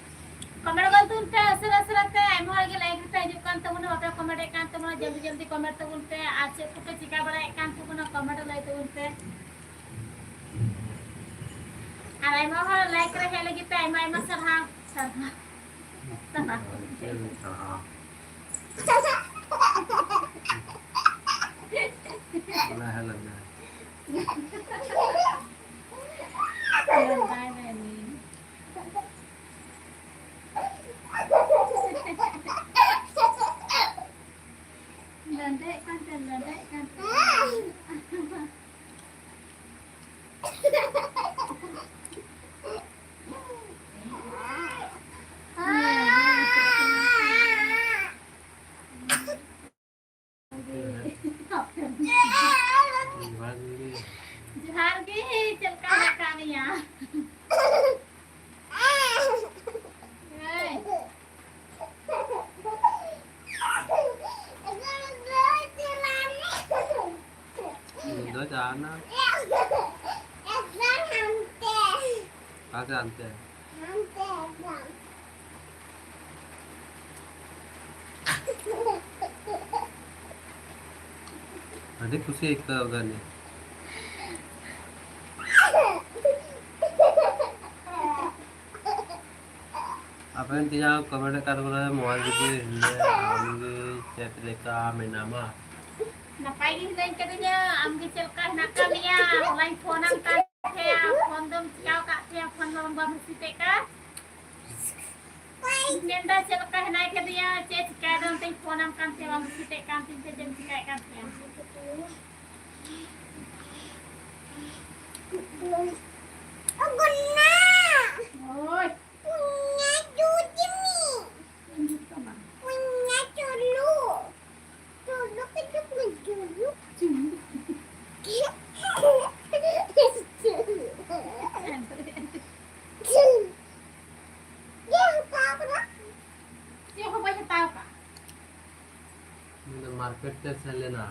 ᱠᱚᱢᱮᱱᱴ ᱜᱚᱫ ᱛᱟᱵᱚᱱ ᱯᱮ ᱩᱥᱟᱹᱨᱟ ᱩᱥᱟᱹᱨᱟ ᱛᱮ, ᱟᱭᱢᱟ ᱦᱚᱲ ᱜᱮ ᱞᱟᱭᱤᱵᱷ ᱨᱮᱯᱮ ᱦᱤᱡᱩᱜ ᱠᱟᱱ ᱛᱟᱵᱚᱱᱟ, ᱵᱟᱯᱮ ᱠᱚᱢᱮᱱᱴ ᱮᱫ ᱠᱟᱱ ᱛᱟᱵᱚᱱᱟ, ᱡᱚᱞᱫᱤ ᱡᱚᱞᱫᱤ ᱠᱚᱢᱮᱱᱴ ᱛᱟᱵᱚᱱ ᱯᱮ᱾ ᱟᱨ ᱪᱮᱫ ᱠᱚᱯᱮ ᱪᱤᱠᱟ ᱵᱟᱲᱟᱭᱮᱫ ᱠᱟᱱ ᱛᱟᱵᱚᱱᱟ, ᱠᱚᱢᱮᱱᱴ ᱞᱟᱹᱭ ᱛᱟᱵᱚᱱ ᱯᱮ᱾ ᱟᱨ ᱟᱭᱢᱟ ᱦᱚᱲ ᱞᱟᱭᱤᱵᱷ ᱨᱮ ᱦᱮᱡ ᱞᱟᱹᱜᱤᱫ ᱛᱮ ᱟᱭᱢᱟ ᱟᱭᱢᱟ ᱥᱟᱨᱦᱟᱣ, ᱥᱟᱨᱦᱟᱣ, ᱥᱟᱨᱦᱟᱣ᱾ ᱵᱟᱭ ᱵᱟᱭ ᱱᱤ᱾ ᱞᱟᱸᱫᱟᱭᱮᱫ ᱠᱟᱱ ᱛᱟᱦᱮᱸ, ᱞᱟᱸᱫᱟᱭᱮᱫ ᱠᱟᱱ ᱛᱟᱦᱮᱸ᱾ ᱡᱚᱦᱟᱨ ᱜᱮ, ᱪᱮᱫ ᱞᱮᱠᱟ ᱢᱮᱱᱟᱜ ᱟᱠᱟᱫ ᱢᱮᱭᱟ? ᱦᱮᱸ᱾ ᱫᱚ ᱡᱟᱦᱟᱱᱟᱜ ᱚᱠᱟ ᱥᱮᱫ ᱦᱟᱱᱛᱮ? ᱟᱹᱰᱤ ᱠᱩᱥᱤ ᱟᱹᱭᱠᱟᱹᱣ ᱠᱟᱱᱟ᱾ ᱟᱵᱮᱱ ᱛᱤᱱᱟᱹᱜ ᱠᱚᱢᱮᱱᱴ ᱟᱠᱟᱫ ᱵᱚᱞᱮ ᱢᱚᱡᱽ ᱜᱮ ᱦᱤᱱᱟᱹᱧᱟ, ᱟᱢ ᱜᱮ ᱪᱮᱫ ᱞᱮᱠᱟ ᱢᱮᱱᱟᱢᱟ? ᱱᱟᱯᱟᱭ ᱜᱮ ᱦᱤᱱᱟᱹᱧ ᱠᱟᱹᱫᱤᱧᱟ, ᱟᱢ ᱜᱮ ᱪᱮᱫ ᱞᱮᱠᱟ ᱦᱮᱱᱟᱜ ᱟᱠᱟᱫ ᱢᱮᱭᱟ? ᱦᱚᱞᱟᱧ ᱯᱷᱳᱱ ᱟᱢ ᱠᱟᱱ ᱛᱟᱦᱮᱸᱟ, ᱯᱷᱳᱱ ᱫᱚᱢ ᱪᱤᱠᱟᱹᱣ ᱟᱠᱟᱫ ᱛᱟᱦᱮᱸᱟ? ᱯᱷᱳᱱ ᱢᱟ ᱵᱟᱢ ᱨᱤᱥᱤᱵᱷ ᱮᱫ ᱠᱟᱱ᱾ ᱢᱮᱱᱫᱟ ᱪᱮᱫ ᱞᱮᱠᱟ ᱦᱮᱱᱟᱭ ᱠᱟᱫᱤᱧᱟ, ᱪᱮᱫ ᱪᱤᱠᱟᱹᱭᱮᱫᱟ ᱚᱱᱛᱮᱧ ᱯᱷᱳᱱ ᱟᱢ ᱠᱟᱱ ᱛᱟᱦᱮᱸᱟ, ᱵᱟᱢ ᱨᱤᱥᱤᱵᱷ ᱮᱫ ᱠᱟᱱ ᱛᱤᱧ ᱛᱮ ᱪᱮᱫ ᱮᱢ ᱪᱤᱠᱟᱹᱭᱮᱫ ᱠᱟᱱ ᱛᱟᱦᱮᱸᱟ? ᱳᱭ᱾ ᱢᱟᱨᱠᱮᱴ ᱛᱮ ᱥᱮᱱ ᱞᱮᱱᱟ᱾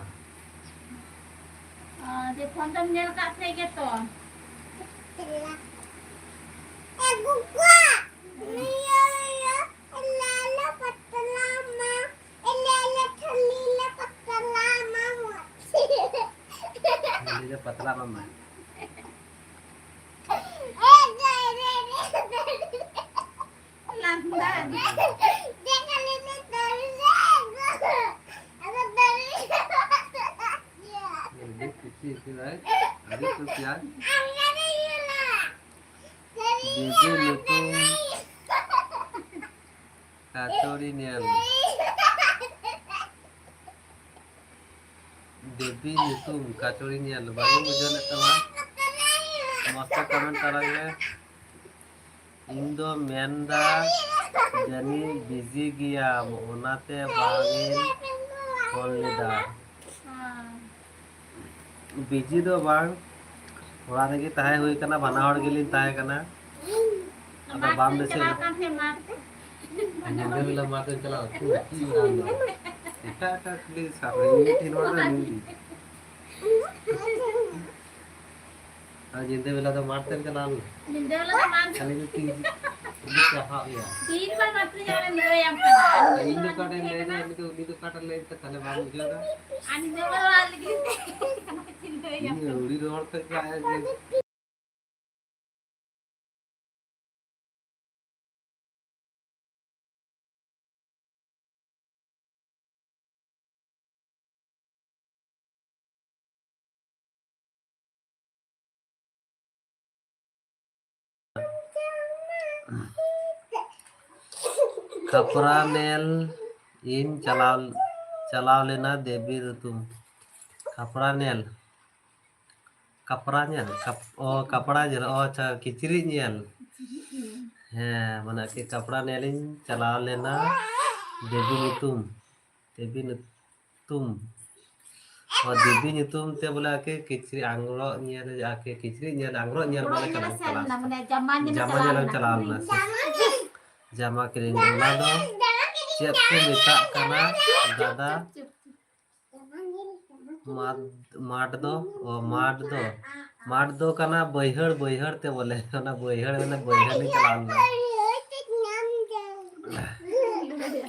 ᱚ, ᱡᱮ ᱯᱷᱳᱱ ᱫᱚᱢ ᱧᱮᱞ ᱠᱟᱜ ᱛᱟᱦᱮᱸ ᱜᱮᱛᱚ? ᱯᱟᱛᱞᱟ ᱢᱟᱢᱟ᱾ ᱞᱟᱸᱫᱟ᱾ ᱟᱹᱰᱤ ᱠᱩᱥᱤ ᱠᱟᱱᱟᱭ, ᱟᱹᱰᱤ ᱠᱩᱥᱤᱭᱟᱱ᱾ ᱵᱤᱵᱤ ᱧᱩᱛᱩᱢ ᱠᱟᱪᱚᱲᱤ ᱧᱮᱞ᱾ ᱫᱮᱵᱤ ᱧᱩᱛᱩᱢ ᱠᱟᱪᱚᱲᱤ ᱧᱮᱞ᱾ ᱵᱟᱹᱧ ᱵᱩᱡᱷᱟᱹᱣ ᱞᱮᱫ ᱛᱟᱢᱟ᱾ ᱢᱚᱡᱽ ᱛᱮ ᱠᱚᱢᱮᱱᱴ ᱛᱟᱞᱟᱝ ᱢᱮ᱾ ᱤᱧ ᱫᱚ ᱢᱮᱱᱫᱟ ᱡᱟᱹᱱᱤᱡ ᱵᱤᱡᱤ ᱜᱮᱭᱟᱢ, ᱚᱱᱟᱛᱮ ᱵᱟᱝ ᱤᱧ ᱯᱷᱳᱱ ᱞᱮᱫᱟ᱾ ᱵᱤᱡᱤ ᱫᱚ ᱵᱟᱝ, ᱚᱲᱟᱜ ᱨᱮᱜᱮ ᱛᱟᱦᱮᱸ ᱦᱩᱭ ᱠᱟᱱᱟ, ᱵᱟᱱᱟ ᱦᱚᱲ ᱜᱮᱞᱤᱧ ᱛᱟᱦᱮᱸ ᱠᱟᱱᱟ᱾ ᱟᱫᱚ ᱵᱟᱢ ᱢᱟᱴᱷ ᱥᱮᱫ ᱨᱤᱥᱤᱵᱷ ᱪᱟᱞᱟᱣ ᱠᱟᱱ ᱛᱟᱦᱮᱸᱫ ᱢᱟᱴᱷ ᱛᱮ᱾ ᱧᱤᱫᱟᱹ ᱵᱮᱞᱟ ᱢᱟᱴᱷ ᱮᱢ ᱪᱟᱞᱟᱣ? ᱪᱮᱫ ᱮᱢ ᱨᱟᱱ ᱫᱟ? ᱮᱴᱟᱜ ᱮᱴᱟᱜ ᱠᱩᱞᱤ ᱥᱟᱵ ᱢᱮ, ᱢᱤᱫᱴᱮᱱ ᱦᱚᱲ ᱫᱚ ᱢᱤᱫ ᱜᱮ᱾ ᱟᱨ ᱧᱤᱫᱟᱹ ᱵᱮᱞᱟ ᱫᱚ ᱢᱟᱴᱷ ᱛᱮᱢ ᱪᱟᱞᱟᱣ ᱞᱮᱱᱟ? ᱧᱤᱫᱟᱹ ᱵᱮᱞᱟ ᱫᱚ ᱢᱟᱴᱷ᱾ ᱠᱷᱟᱹᱞᱤ ᱫᱚ ᱛᱤ, ᱛᱤ ᱪᱟᱦᱟᱣ ᱜᱮᱭᱟ᱾ ᱛᱤᱱ ᱵᱟᱨ ᱢᱟᱴᱷ ᱨᱮ ᱡᱟᱦᱟᱸ ᱨᱮ ᱞᱟᱹᱭᱟᱢ ᱠᱟᱱᱟ᱾ ᱤᱧ ᱫᱚ ᱚᱠᱟᱴᱟᱜ ᱤᱧ ᱞᱟᱹᱭᱫᱟ, ᱩᱱᱤ ᱫᱚ, ᱩᱱᱤ ᱫᱚ ᱚᱠᱟᱴᱟᱜ ᱞᱟᱹᱭ ᱫᱟ, ᱛᱟᱦᱞᱮ ᱵᱟᱢ ᱵᱩᱡᱷᱟᱹᱣ ᱫᱟ? ᱟᱨ ᱧᱤᱫᱟᱹ ᱵᱮᱞᱟ ᱞᱟᱹᱜᱤᱫ ᱛᱮ ᱪᱤᱱᱛᱟᱹᱭᱟᱢ᱾ ᱤᱧ ᱟᱹᱣᱲᱤ ᱨᱚᱲ ᱠᱷᱚᱡ ᱜᱮ ᱟᱡ ᱜᱮ ᱠᱷᱟᱯᱨᱟ ᱧᱮᱞ ᱤᱧ ᱪᱟᱞᱟᱣ, ᱪᱟᱞᱟᱣ ᱞᱮᱱᱟ ᱫᱮᱵᱤ ᱧᱩᱛᱩᱢ᱾ ᱠᱷᱟᱯᱨᱟ ᱧᱮᱞ, ᱠᱟᱯᱲᱟ ᱧᱮᱞ, ᱠᱟᱯ-, ᱚ, ᱠᱟᱯᱲᱟ ᱧᱮᱞ, ᱚ, ᱟᱪᱪᱷᱟ, ᱠᱤᱪᱨᱤᱡ ᱧᱮᱞ᱾ ᱦᱮᱸ, ᱢᱟᱱᱮ ᱟᱨᱠᱤ ᱠᱟᱯᱲᱟ ᱧᱮᱞᱤᱧ ᱪᱟᱞᱟᱣ ᱞᱮᱱᱟ ᱫᱮᱵᱤ ᱧᱩᱛᱩᱢ, ᱫᱮᱵᱤ ᱧᱩᱛᱩᱢ᱾ ᱚ, ᱫᱮᱵᱤ ᱧᱩᱛᱩᱢ ᱛᱮ ᱵᱚᱞᱮ ᱟᱨᱠᱤ ᱠᱤᱪᱨᱤᱡ ᱟᱝᱨᱚᱜ ᱧᱮᱞ, ᱟᱨᱠᱤ ᱠᱤᱪᱨᱤᱡ ᱧᱮᱞ, ᱟᱝᱨᱚᱜ ᱧᱮᱞ ᱵᱚᱞᱮ ᱪᱟᱞᱟᱣ ᱞᱮᱱᱟ, ᱢᱟᱱᱮ ᱡᱟᱢᱟ ᱧᱮᱞ ᱡᱟᱢᱟ ᱧᱮᱞ ᱪᱟᱞᱟᱣ ᱞᱮᱱᱟ᱾ ᱡᱟᱢᱟ ᱠᱤᱨᱤᱧ, ᱚᱱᱟ ᱫᱚ ᱪᱮᱫ ᱠᱚ ᱢᱮᱛᱟᱜ ᱠᱟᱱᱟ ᱫᱟᱫᱟ? ᱢᱟᱴ, ᱢᱟᱴ ᱫᱚ, ᱚ, ᱢᱟᱴ ᱫᱚ, ᱢᱟᱴ ᱫᱚ ᱠᱟᱱᱟ ᱵᱟᱹᱭᱦᱟᱹᱲ, ᱵᱟᱹᱭᱦᱟᱹᱲ ᱛᱮ ᱵᱚᱞᱮ, ᱚᱱᱟ ᱵᱟᱹᱭᱦᱟᱹᱲ, ᱢᱟᱱᱮ ᱵᱟᱹᱭᱦᱟᱹᱲ ᱞᱤᱧ ᱪᱟᱞᱟᱣ ᱞᱮᱱᱟ᱾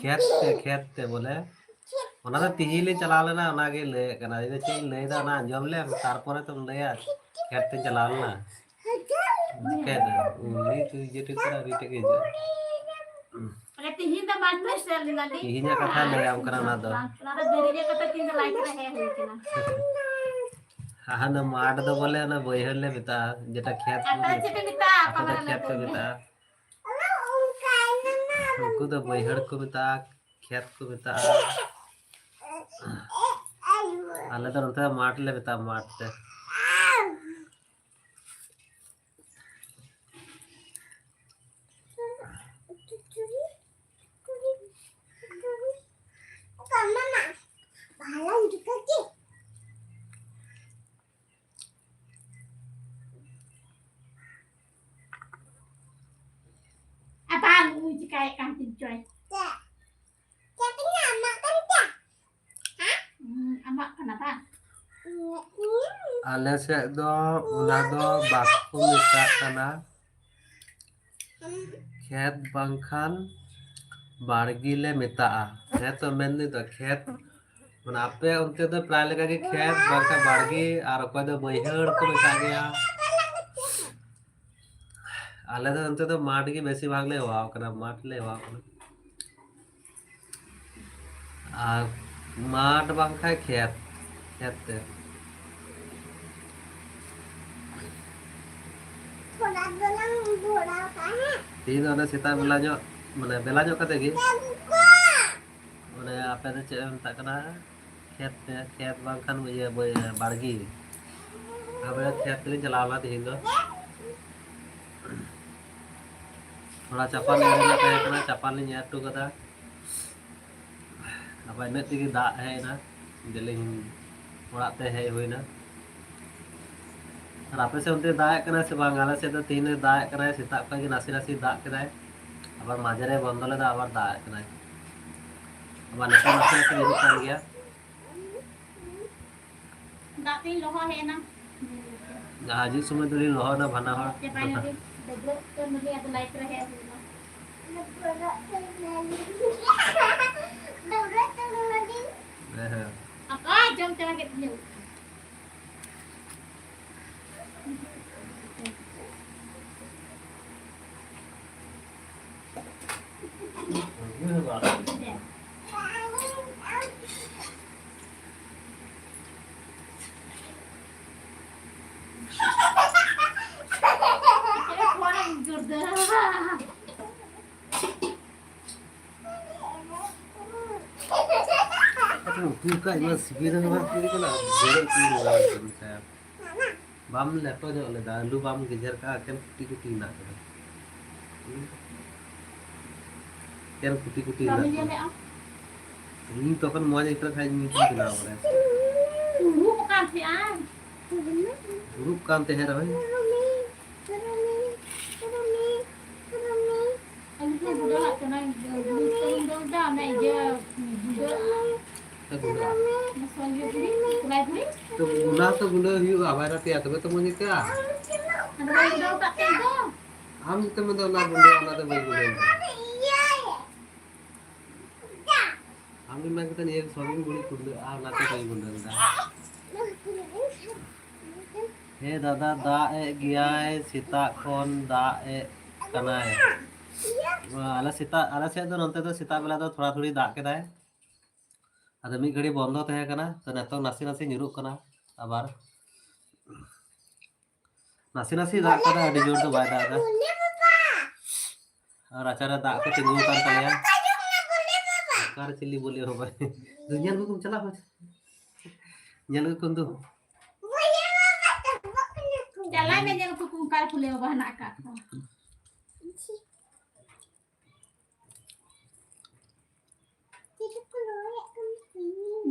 ᱠᱷᱮᱛ ᱛᱮ, ᱠᱷᱮᱛ ᱛᱮ ᱵᱚᱞᱮ, ᱚᱱᱟ ᱫᱚ ᱛᱤᱦᱤᱧ ᱞᱤᱧ ᱪᱟᱞᱟᱣ ᱞᱮᱱᱟ, ᱚᱱᱟᱜᱮ ᱞᱟᱹᱭᱮᱫ ᱠᱟᱱᱟ᱾ ᱤᱧ ᱫᱚ ᱪᱮᱫ ᱤᱧ ᱞᱟᱹᱭᱫᱟ, ᱚᱱᱟ ᱟᱸᱡᱚᱢ ᱞᱮᱢ, ᱛᱟᱨᱯᱚᱨᱮ ᱛᱚᱢ ᱞᱟᱹᱭᱟ, ᱠᱷᱮᱛ ᱛᱮᱧ ᱪᱟᱞᱟᱣ ᱞᱮᱱᱟ᱾ ᱠᱷᱮᱛ ᱨᱮ, ᱩᱱᱤ ᱛᱩᱭ ᱡᱮᱴᱩᱠᱩ ᱠᱟᱱᱟ, ᱩᱱᱤ ᱴᱷᱮᱡ ᱜᱮ ᱦᱤᱡᱩᱜᱼᱟ᱾ ᱟᱨ ᱛᱤᱦᱤᱧ ᱫᱚ ᱵᱟᱝ ᱞᱮ ᱥᱮᱱ ᱞᱮᱱᱟ ᱞᱤᱧ᱾ ᱛᱤᱦᱤᱧᱟᱜ ᱠᱟᱛᱷᱟ ᱞᱟᱹᱭᱟᱢ ᱠᱟᱱᱟ ᱚᱱᱟ ᱫᱚ᱾ ᱚᱱᱟ ᱫᱚ ᱫᱮᱨᱤ ᱧᱚᱜ ᱠᱟᱛᱮ ᱛᱤᱦᱤᱧ ᱫᱚ ᱞᱟᱡ ᱨᱮ ᱦᱮᱡ ᱦᱩᱭ ᱠᱟᱱᱟ᱾ ᱦᱟᱱᱟ ᱢᱟᱴᱷ ᱫᱚ ᱵᱚᱞᱮ ᱚᱱᱟ ᱵᱟᱹᱭᱦᱟᱹᱲ ᱞᱮ ᱢᱮᱛᱟᱜᱼᱟ, ᱡᱮᱴᱟ ᱠᱷᱮᱛ ᱟᱯᱮ ᱫᱚ ᱪᱮᱫ ᱯᱮ ᱢᱮᱛᱟᱜᱼᱟ? ᱟᱯᱮ ᱫᱚ ᱠᱷᱮᱛ ᱯᱮ ᱢᱮᱛᱟᱜᱼᱟ᱾ ᱩᱱᱠᱩ ᱫᱚ ᱵᱟᱹᱭᱦᱟᱹᱲ ᱠᱚ ᱢᱮᱛᱟᱜᱼᱟ, ᱠᱷᱮᱛ ᱠᱚ ᱢᱮᱛᱟᱜᱼᱟ᱾ ᱟᱞᱮ ᱫᱚ ᱱᱚᱛᱮ ᱫᱚ ᱢᱟᱴᱷ ᱞᱮ ᱢᱮᱛᱟᱜᱼᱟ, ᱢᱟᱴᱷ ᱛᱮ᱾ ᱟᱵᱟᱨ ᱩᱱᱤ ᱪᱤᱠᱟᱹᱭᱮᱫ ᱠᱟᱱ ᱛᱤᱧ ᱪᱚᱭ᱾ ᱦᱩᱸ, ᱟᱢᱟᱜ ᱠᱟᱱᱟ ᱵᱟᱝ? ᱟᱞᱮ ᱥᱮᱫ ᱫᱚ ᱚᱱᱟ ᱫᱚ ᱵᱟᱠᱚ ᱢᱮᱛᱟᱜ ᱠᱟᱱᱟ᱾ ᱠᱷᱮᱛ ᱵᱟᱝᱠᱷᱟᱱ ᱵᱟᱲᱜᱮ ᱞᱮ ᱢᱮᱛᱟᱜᱼᱟ᱾ ᱦᱮᱸ ᱛᱚ, ᱢᱮᱱᱫᱟᱹᱧ ᱛᱚ, ᱠᱷᱮᱛ, ᱢᱟᱱᱮ, ᱟᱯᱮ ᱚᱱᱛᱮ ᱫᱚ ᱯᱨᱟᱭ ᱞᱮᱠᱟ ᱜᱮ ᱠᱷᱮᱛ ᱵᱟᱝᱠᱷᱟᱱ ᱵᱟᱲᱜᱮ, ᱟᱨ ᱚᱠᱚᱭ ᱫᱚ ᱵᱟᱹᱭᱦᱟᱹᱲ ᱠᱚ ᱢᱮᱛᱟᱜ ᱜᱮᱭᱟ᱾ ᱟᱞᱮ ᱫᱚ ᱚᱱᱛᱮ ᱫᱚ ᱢᱟᱴᱷ ᱜᱮ ᱵᱮᱥᱤ ᱵᱷᱟᱜᱽ ᱞᱮ ᱦᱮᱣᱟᱣ ᱠᱟᱱᱟ, ᱢᱟᱴᱷ ᱞᱮ ᱦᱮᱣᱟᱣ ᱠᱟᱱᱟ᱾ ᱟᱨ ᱢᱟᱴᱷ ᱵᱟᱝᱠᱷᱟᱱ ᱠᱷᱮᱛ, ᱠᱷᱮᱛ ᱛᱮ᱾ ᱛᱷᱚᱲᱟ ᱫᱚᱞᱟᱝ ᱫᱷᱚᱨᱟᱣ ᱠᱟᱜᱼᱟ, ᱦᱮᱸ? ᱛᱮᱦᱮᱧ ᱫᱚ ᱚᱱᱮ ᱥᱮᱛᱟᱜ ᱵᱮᱞᱟ ᱧᱚᱜ, ᱢᱟᱱᱮ, ᱵᱮᱞᱟ ᱧᱚᱜ ᱠᱟᱛᱮ ᱜᱮ᱾ ᱚᱱᱮ ᱟᱯᱮ ᱫᱚ ᱪᱮᱫ ᱯᱮ ᱢᱮᱛᱟᱜ ᱠᱟᱱᱟ? ᱠᱷᱮᱛ ᱛᱮ, ᱠᱷᱮᱛ ᱵᱟᱝᱠᱷᱟᱱ ᱤᱭᱟᱹ, ᱵᱟᱹᱭ-, ᱵᱟᱲᱜᱮ᱾ ᱟᱯᱮ ᱫᱚ ᱠᱷᱮᱛ ᱛᱮᱞᱤᱧ ᱪᱟᱞᱟᱣ ᱞᱮᱱᱟ ᱛᱮᱦᱮᱧ ᱫᱚ᱾ ᱛᱷᱚᱲᱟ ᱪᱟᱯᱟᱱ ᱮᱨ ᱨᱮᱱᱟᱜ ᱛᱟᱦᱮᱸ ᱠᱟᱱᱟ, ᱪᱟᱯᱟᱱ ᱞᱤᱧ ᱮᱨ ᱦᱚᱴᱚ ᱠᱟᱫᱟ᱾ ᱟᱵᱟᱨ ᱤᱱᱟᱹᱜ ᱛᱮᱜᱮ ᱫᱟᱜ ᱦᱮᱡ ᱮᱱᱟ, ᱫᱮᱞᱤᱧ ᱚᱲᱟᱜ ᱛᱮ ᱦᱮᱡ ᱦᱩᱭᱱᱟ᱾ ᱟᱨ ᱟᱯᱮ ᱥᱮᱫ ᱚᱱᱛᱮ ᱫᱟᱜ ᱮᱫ ᱠᱟᱱᱟ ᱥᱮ ᱵᱟᱝ? ᱟᱞᱮ ᱥᱮᱫ ᱫᱚ ᱛᱮᱦᱮᱧ ᱫᱚ ᱫᱟᱜ ᱮᱫ ᱠᱟᱱᱟᱭ, ᱥᱮᱛᱟᱜ ᱠᱷᱚᱱ ᱜᱮ ᱱᱟᱥᱮ ᱱᱟᱥᱮ ᱫᱟᱜ ᱠᱮᱫᱟᱭ, ᱟᱵᱟᱨ ᱢᱟᱡᱷᱮᱨᱮ ᱵᱚᱱᱫᱚ ᱞᱮᱫᱟ, ᱟᱵᱟᱨ ᱫᱟᱜ ᱮᱫ ᱠᱟᱱᱟᱭ, ᱟᱵᱟᱨ ᱱᱤᱛᱚᱜ ᱱᱟᱥᱮ ᱱᱟᱥᱮ ᱧᱩᱨᱩᱜ ᱠᱟᱱ ᱜᱮᱭᱟ᱾ ᱫᱟᱜ ᱛᱮᱧ ᱞᱚᱦᱚᱫ ᱦᱮᱡ ᱮᱱᱟ᱾ ᱡᱟᱦᱟᱸ ᱦᱤᱡᱩᱜ ᱥᱚᱢᱚᱭ ᱫᱚᱞᱤᱧ ᱞᱚᱦᱚᱫ ᱮᱱᱟ ᱵᱟᱱᱟ ᱦᱚᱲ᱾ ᱪᱟᱵᱟᱭ ᱱᱟᱞᱤᱧ, ᱰᱟᱹᱵᱽᱨᱟᱹᱜ ᱠᱟᱱ ᱱᱟᱞᱤᱧ, ᱟᱫᱚ live ᱨᱮ ᱦᱮᱡ ᱦᱩᱭ ᱮᱱᱟ᱾ ᱦᱮᱸ, ᱦᱮᱸ᱾ ᱟᱯᱟ ᱡᱚᱢ ᱪᱟᱵᱟ ᱠᱮᱫ ᱛᱤᱧᱟᱹ᱾ ᱩᱛᱩ ᱠᱟᱜ ᱤᱧ ᱢᱟ ᱥᱤᱵᱤᱞ ᱨᱮ ᱵᱟᱝ ᱥᱤᱵᱤᱞ ᱠᱟᱱᱟ, ᱡᱚᱨᱚ ᱩᱛᱩ ᱨᱮ ᱵᱟᱝ ᱥᱤᱵᱤᱞ ᱠᱟᱱᱟ᱾ ᱵᱟᱢ ᱞᱮᱴᱚ ᱧᱚᱜ ᱞᱮᱫᱟ, ᱟᱹᱞᱩ ᱵᱟᱢ ᱜᱮᱡᱮᱨ ᱠᱟᱜᱼᱟ, ᱮᱠᱮᱱ ᱠᱩᱴᱤ ᱠᱩᱴᱤ ᱦᱮᱱᱟᱜ ᱠᱟᱫᱟ᱾ ᱦᱩᱸ? ᱮᱠᱮᱱ ᱠᱩᱴᱤ ᱠᱩᱴᱤ ᱦᱮᱱᱟᱜ ᱠᱟᱫᱟ᱾ ᱤᱧ ᱛᱚᱠᱷᱚᱱ ᱢᱚᱡᱽ ᱟᱹᱭᱠᱟᱹᱜ ᱠᱷᱟᱡ ᱤᱧ ᱜᱤᱧ ᱵᱮᱱᱟᱣ ᱵᱟᱲᱟᱭᱟ᱾ ᱫᱩᱲᱩᱵ ᱠᱟᱱ ᱛᱟᱦᱮᱸ ᱨᱮᱦᱚᱸ᱾ ᱟᱹᱞᱩ ᱠᱚ ᱜᱚᱰᱟᱣᱟᱜ ᱠᱟᱱᱟ, ᱵᱩᱞᱩᱝ ᱠᱚ ᱜᱚᱰᱟᱣ ᱫᱟ, ᱚᱱᱟ ᱤᱭᱟᱹ, ᱜᱩᱸᱰᱟᱹ᱾ ᱜᱩᱸᱰᱟᱹ᱾ ᱢᱚᱥᱞᱟ ᱤᱭᱟᱹ ᱜᱩᱸᱰᱟᱹ, ᱠᱚᱞᱟᱭ ᱜᱩᱸᱰᱟᱹ᱾ ᱛᱚ ᱚᱱᱟ ᱛᱚ ᱜᱩᱸᱰᱟᱹ ᱦᱩᱭᱩᱜᱼᱟ, ᱵᱟᱭ ᱨᱟᱯᱮᱭᱟ, ᱛᱚᱵᱮ ᱛᱚ ᱢᱚᱡᱽ ᱟᱹᱭᱠᱟᱹᱜᱼᱟ᱾ ᱟᱫᱚ ᱵᱟᱭ ᱜᱩᱸᱰᱟᱹ ᱠᱟᱜ ᱛᱮ ᱫᱚ᱾ ᱟᱢ ᱜᱮᱛᱚᱢ ᱢᱮᱱᱫᱟ ᱚᱱᱟ ᱜᱩᱸᱰᱟᱹ, ᱚᱱᱟ ᱫᱚ ᱵᱟᱹᱧ ᱜᱩᱸᱰᱟᱹ ᱞᱮᱫᱟ᱾ ᱟᱢ ᱜᱮᱢ ᱢᱮᱱ ᱠᱮᱫᱟ ᱱᱤᱭᱟᱹ ᱥᱚᱵᱤᱱ ᱜᱩᱲᱤ ᱠᱩᱲᱤ, ᱟᱨ ᱚᱱᱟ ᱫᱚ ᱵᱟᱹᱧ ᱜᱩᱸᱰᱟᱹ ᱞᱮᱫᱟ᱾ ᱦᱮᱸ ᱫᱟᱫᱟ, ᱫᱟᱜ ᱮᱫ ᱜᱮᱭᱟᱭ, ᱥᱮᱛᱟᱜ ᱠᱷᱚᱱ ᱫᱟᱜ ᱮᱫ ᱠᱟᱱᱟᱭ᱾ ᱟᱞᱮ ᱥᱮᱛᱟᱜ, ᱟᱞᱮ ᱥᱮᱫ ᱫᱚ ᱱᱚᱱᱛᱮ ᱫᱚ ᱥᱮᱛᱟᱜ ᱵᱮᱞᱟ ᱫᱚ ᱛᱷᱚᱲᱟ ᱛᱷᱩᱲᱤ ᱫᱟᱜ ᱠᱮᱫᱟᱭ, ᱟᱫᱚ ᱢᱤᱫ ᱜᱷᱟᱹᱲᱤ ᱵᱚᱱᱫᱚ ᱛᱟᱦᱮᱸ ᱠᱟᱱᱟ, ᱛᱚ ᱱᱤᱛᱚᱝ ᱱᱟᱥᱮ ᱱᱟᱥᱮ ᱧᱩᱨᱩᱜ ᱠᱟᱱᱟ ᱟᱵᱟᱨ᱾ ᱱᱟᱥᱮ ᱱᱟᱥᱮ ᱫᱟᱜ ᱠᱟᱫᱟ, ᱟᱹᱰᱤ ᱡᱳᱨ ᱫᱚ ᱵᱟᱭ ᱫᱟᱜ ᱮᱫᱟ᱾ ᱟᱨ ᱨᱟᱪᱟᱨᱮ ᱫᱟᱜ ᱠᱚ ᱛᱤᱸᱜᱩ ᱟᱠᱟᱱ ᱛᱟᱞᱮᱭᱟ᱾ ᱚᱠᱟᱨᱮ ᱪᱤᱞᱤ ᱵᱚᱞᱮ ᱦᱚᱸ ᱵᱟᱭ᱾ ᱫᱩ ᱧᱮᱞ ᱟᱹᱜᱩ ᱠᱚᱢ, ᱪᱟᱞᱟᱜ ᱢᱮ᱾ ᱧᱮᱞ ᱟᱹᱜᱩ ᱠᱚᱢ ᱫᱩ᱾ ᱪᱟᱞᱟᱜ ᱢᱮ, ᱧᱮᱞ ᱟᱹᱜᱩ ᱠᱚᱢ, ᱚᱠᱟᱨᱮ ᱠᱚ ᱞᱟᱹᱭ ᱵᱟᱵᱟ ᱦᱮᱱᱟᱜ ᱟᱠᱟᱫ ᱠᱚᱣᱟ᱾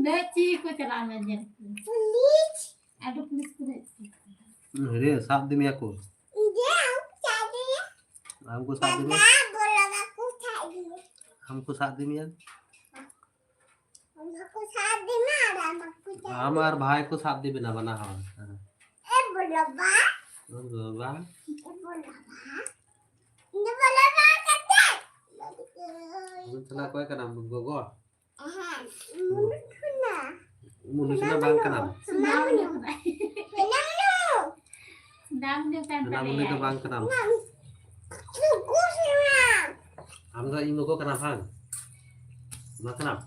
ᱞᱟᱹᱭ ᱪᱮᱫ ᱠᱚ ᱪᱟᱞᱟᱜᱼᱟ ᱢᱮ ᱧᱮᱞ ᱠᱚ᱾ ᱟᱫᱚ ᱯᱩᱞᱤᱥ ᱠᱚ ᱞᱟᱹᱭ ᱪᱮᱫ ᱠᱚ᱾ ᱨᱮ, ᱥᱟᱵ ᱤᱫᱤ ᱢᱮᱭᱟ ᱠᱚ᱾ ᱟᱢ ᱠᱚ ᱥᱟᱵ ᱤᱫᱤ ᱢᱮᱭᱟ᱾ ᱟᱢ ᱠᱚ ᱥᱟᱵ ᱤᱫᱤ ᱢᱮᱭᱟ᱾ ᱵᱟᱠᱚ ᱥᱟᱵ ᱫᱤᱱᱟ ᱟᱨ ᱟᱢ ᱵᱟᱠᱚ ᱥᱟᱵ ᱟᱢ ᱟᱨ ᱵᱷᱟᱭ ᱠᱚ ᱥᱟᱵ ᱫᱤ ᱵᱮᱱᱟ ᱵᱟᱱᱟ ᱦᱚᱲ᱾ ᱮ ᱵᱚᱞᱚ ᱵᱟ᱾ ᱚ ᱵᱟᱵᱟ᱾ ᱮ ᱵᱚᱞᱚ ᱵᱟ᱾ ᱤᱧ ᱫᱚ ᱵᱚᱞᱚ ᱵᱟ ᱠᱟᱛᱮ᱾ ᱟᱢ ᱛᱟᱦᱞᱮ ᱚᱠᱚᱭ ᱠᱟᱱᱟᱢ, ᱜᱚᱜᱚ? ᱦᱮᱸ, ᱢᱩᱱᱩ ᱠᱷᱚᱱᱟ᱾ ᱢᱩᱱᱩ ᱠᱷᱚᱱᱟ ᱵᱟᱝ ᱠᱟᱱᱟᱢ᱾ ᱥᱩᱱᱟ ᱢᱩᱱᱩ᱾ ᱥᱩᱱᱟ ᱢᱩᱱᱩ᱾ ᱥᱩᱱᱟ ᱢᱩᱱᱩ ᱠᱟᱱ ᱥᱩᱱᱟ ᱢᱩᱱᱩ ᱫᱚ ᱛᱟᱞᱮᱭᱟᱭ᱾ ᱵᱟᱝ ᱠᱟᱱᱟᱢ᱾ ᱥᱩᱠᱩ ᱥᱩᱱᱟ᱾ ᱟᱢ ᱫᱚ ᱤᱧ ᱜᱚᱜᱚ ᱠᱟᱱᱟᱢ ᱵᱟᱝ? ᱚᱱᱟ ᱠᱟᱱᱟᱢ?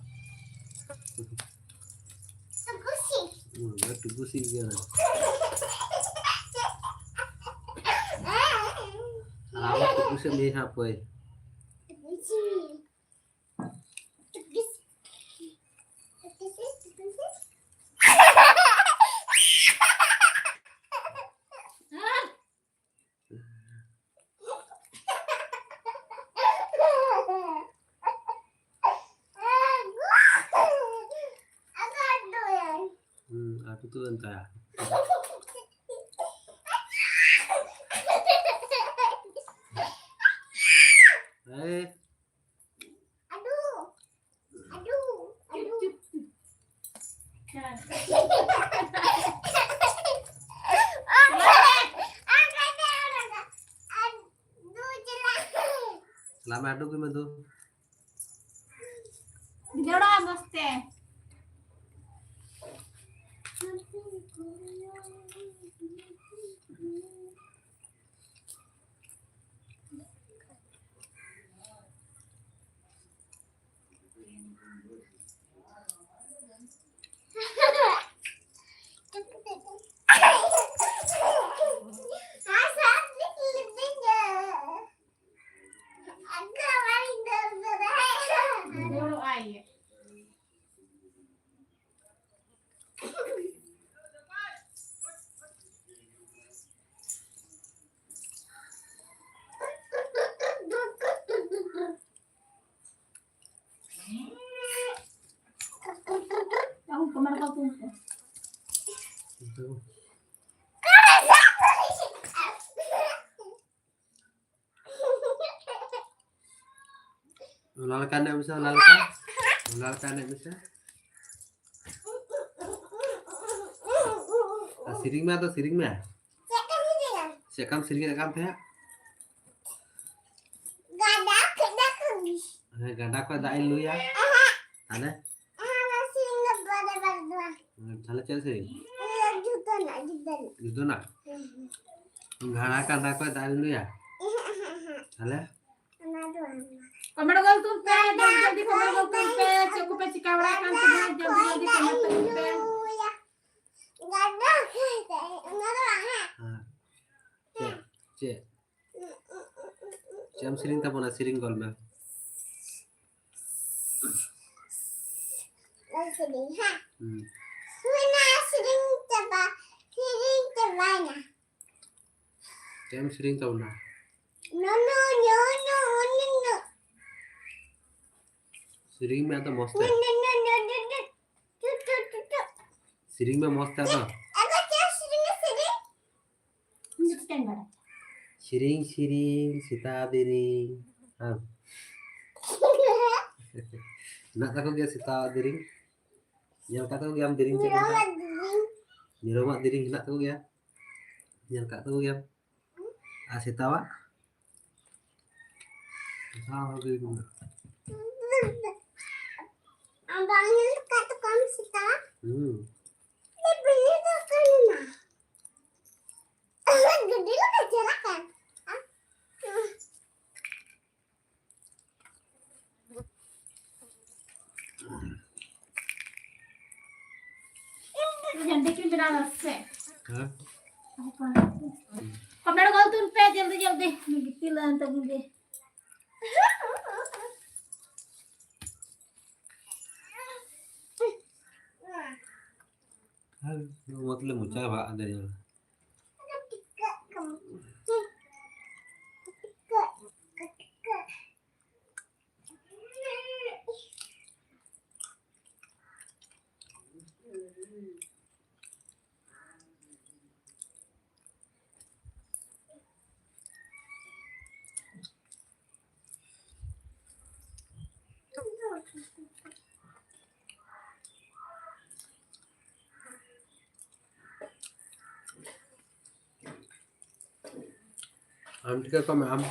ᱴᱩᱠᱩᱥᱤ᱾ ᱦᱩᱸ, ᱚᱱᱟ ᱴᱩᱠᱩᱥᱤ ᱜᱮ ᱠᱟᱱᱟ᱾ ᱟᱨ ᱟᱢ ᱴᱩᱠᱩᱥᱤ ᱞᱟᱹᱭ ᱦᱟᱸᱜ ᱯᱟᱹᱭ᱾ ᱴᱩᱠᱩᱥᱤ᱾ ᱴᱩᱠᱩᱥᱤ᱾ ᱴᱩᱠᱩᱥᱤ, ᱴᱩᱠᱩᱥᱤ᱾ Hmm, aku tuh entah. Eh. Aduh. Aduh, aduh. Selamat aduh gimana tuh? Jodoh mesti. ᱚᱱᱟ ᱞᱮᱠᱟ ᱮᱱᱮᱡ ᱢᱮᱥᱮ, ᱚᱱᱟ ᱞᱮᱠᱟ᱾ ᱚᱱᱟ ᱞᱮᱠᱟ ᱮᱱᱮᱡ ᱢᱮᱥᱮ᱾ ᱟᱨ ᱥᱮᱨᱮᱧ ᱢᱮ, ᱟᱫᱚ ᱥᱮᱨᱮᱧ ᱢᱮ᱾ ᱪᱮᱫ ᱠᱟᱢ ᱥᱮᱨᱮᱧᱟ? ᱪᱮᱫ ᱠᱟᱢ ᱥᱮᱨᱮᱧᱮᱫ ᱠᱟᱱ ᱛᱟᱦᱮᱸᱫ? ᱜᱟᱰᱟ ᱠᱷᱚᱱ ᱫᱟᱜ ᱠᱚ ᱦᱮᱸ, ᱜᱟᱰᱟ ᱠᱷᱚᱱ ᱫᱟᱜ ᱤᱧ ᱞᱩᱭᱟ᱾ ᱛᱟᱦᱞᱮ? ᱚᱱᱟ ᱥᱮᱨᱮᱧ ᱫᱚ ᱵᱟᱨ ᱵᱟᱨ ᱫᱚ ᱵᱟᱝ᱾ ᱦᱮᱸ, ᱛᱟᱦᱞᱮ ᱪᱮᱫ ᱥᱮᱨᱮᱧ? ᱤᱭᱟᱹ, ᱡᱩᱫᱟᱹᱱᱟᱜ, ᱡᱩᱫᱟᱹᱱᱟᱜ᱾ ᱡᱩᱫᱟᱹᱱᱟᱜ? ᱦᱮᱸ, ᱦᱮᱸ᱾ ᱜᱟᱰᱟ ᱠᱷᱚᱱ ᱫᱟᱜ ᱠᱚ ᱫᱟᱜ ᱤᱧ ᱞᱩᱭᱟ᱾ ᱦᱮᱸ, ᱦᱮᱸ, ᱦᱮᱸ᱾ ᱛᱟᱦᱞᱮ? ᱚᱱᱟ ᱫᱚ ᱵᱟᱝ᱾ ᱠᱚᱢᱮᱱᱴ ᱜᱚᱞ ᱛᱩᱞ ᱯᱮ, ᱡᱚᱞᱫᱤ ᱡᱚᱞᱫᱤ ᱠᱚᱢᱮᱱᱴ ᱜᱚᱞ ᱛᱩᱞ ᱯᱮ, ᱪᱮᱫ ᱠᱚᱯᱮ ᱪᱤᱠᱟ ᱵᱟᱲᱟᱭ ᱠᱟᱱ ᱛᱟᱵᱚᱱᱟ, ᱡᱚᱞᱫᱤ ᱡᱚᱞᱫᱤ ᱠᱚᱢᱮᱱᱴ ᱛᱩᱞ ᱯᱮ᱾ ᱦᱮᱸ᱾ ᱪᱮᱫ? ᱪᱮᱫ? ᱪᱮᱫ ᱮᱢ ᱥᱮᱨᱮᱧ ᱛᱟᱵᱚᱱᱟ? ᱥᱮᱨᱮᱧ ᱜᱚᱞ ᱢᱮ᱾ ᱥᱮᱨᱮᱧ, ᱦᱮᱸ᱾ ᱦᱩᱸ᱾ ᱦᱩᱭᱱᱟ, ᱥᱮᱨᱮᱧ ᱪᱟᱵᱟ, ᱥᱮᱨᱮᱧ ᱪᱟᱵᱟᱭᱱᱟ᱾ ᱪᱮᱫ ᱮᱢ ᱥᱮᱨᱮᱧ ᱛᱟᱵᱚᱱᱟ? ᱱᱚ, ᱱᱚ, ᱧᱚ, ᱧᱚ, ᱧᱚ, ᱧᱚ᱾ ᱥᱮᱨᱮᱧ ᱢᱮ ᱟᱫᱚ ᱢᱚᱡᱽ ᱛᱮ᱾ ᱱᱚ, ᱱᱚ, ᱱᱚ, ᱱᱚ, ᱱᱚ, ᱱᱚ᱾ ᱴᱩ, ᱴᱩ, ᱴᱩ, ᱴᱩ᱾ ᱥᱮᱨᱮᱧ ᱢᱮ ᱢᱚᱡᱽ ᱛᱮ ᱟᱫᱚ᱾ ᱟᱫᱚ ᱪᱮᱫ ᱥᱮᱨᱮᱧ, ᱥᱮᱨᱮᱧ? ᱤᱧ ᱫᱚ ᱪᱤᱠᱟᱹᱧ ᱵᱟᱲᱟᱭᱟ? ᱥᱮᱨᱮᱧ, ᱥᱮᱨᱮᱧ, ᱥᱮᱛᱟ ᱫᱮᱨᱮᱧ᱾ ᱦᱮᱸ᱾ ᱦᱮᱱᱟᱜ ᱛᱟᱠᱚ ᱜᱮᱭᱟ ᱥᱮᱛᱟ ᱫᱮᱨᱮᱧ? ᱧᱮᱞ ᱠᱟᱜ ᱛᱟᱠᱚ ᱜᱮᱭᱟᱢ ᱫᱮᱨᱮᱧ ᱪᱮᱫ ᱞᱮᱠᱟ? ᱢᱮᱨᱚᱢᱟᱜ ᱫᱮᱨᱮᱧ᱾ ᱢᱮᱨᱚᱢᱟᱜ ᱫᱮᱨᱮᱧ ᱦᱮᱱᱟᱜ ᱛᱟᱠᱚ ᱜᱮᱭᱟ? ᱧᱮᱞ ᱠᱟᱜ ᱛᱟᱠᱚ ᱜᱮᱭᱟᱢ? ᱟᱨ ᱥᱮᱛᱟᱣᱟᱜ? ᱥᱮᱛᱟᱣᱟᱜ ᱦᱚᱸ ᱫᱮᱨᱮᱧ ᱢᱮᱱᱟᱜᱼᱟ᱾ ᱟᱢ ᱵᱟᱢ ᱧᱮᱞ ᱠᱟᱜ ᱛᱟᱠᱚᱣᱟᱢ ᱥᱮᱛᱟ? ᱦᱩᱸ᱾ ᱮ, ᱵᱤᱞᱤ ᱫᱚ ᱚᱠᱟᱨᱮ ᱢᱮᱱᱟᱜᱼᱟ? ᱜᱟᱹᱰᱤ ᱞᱮᱠᱟ ᱪᱟᱞᱟᱜ ᱠᱟᱱ᱾ ᱡᱟᱱᱰᱮ ᱠᱤᱱ ᱵᱮᱱᱟᱣ ᱫᱟ ᱥᱮ? ᱦᱮᱸ? ᱠᱚᱢᱮᱲ ᱜᱚᱞ ᱛᱩᱞ ᱯᱮ, ᱡᱚᱞᱫᱤ ᱡᱚᱞᱫᱤ᱾ ᱜᱤᱛᱤᱞ ᱞᱮᱱ ᱛᱟᱵᱚᱱ ᱜᱮ᱾ ᱦᱮᱸ, ᱢᱚᱛᱞᱚᱵ ᱢᱚᱪᱟ ᱵᱟᱜ ᱫᱮ᱾ ᱟᱢ ᱴᱷᱤᱠᱟᱹ ᱠᱚᱢ ᱟᱢ᱾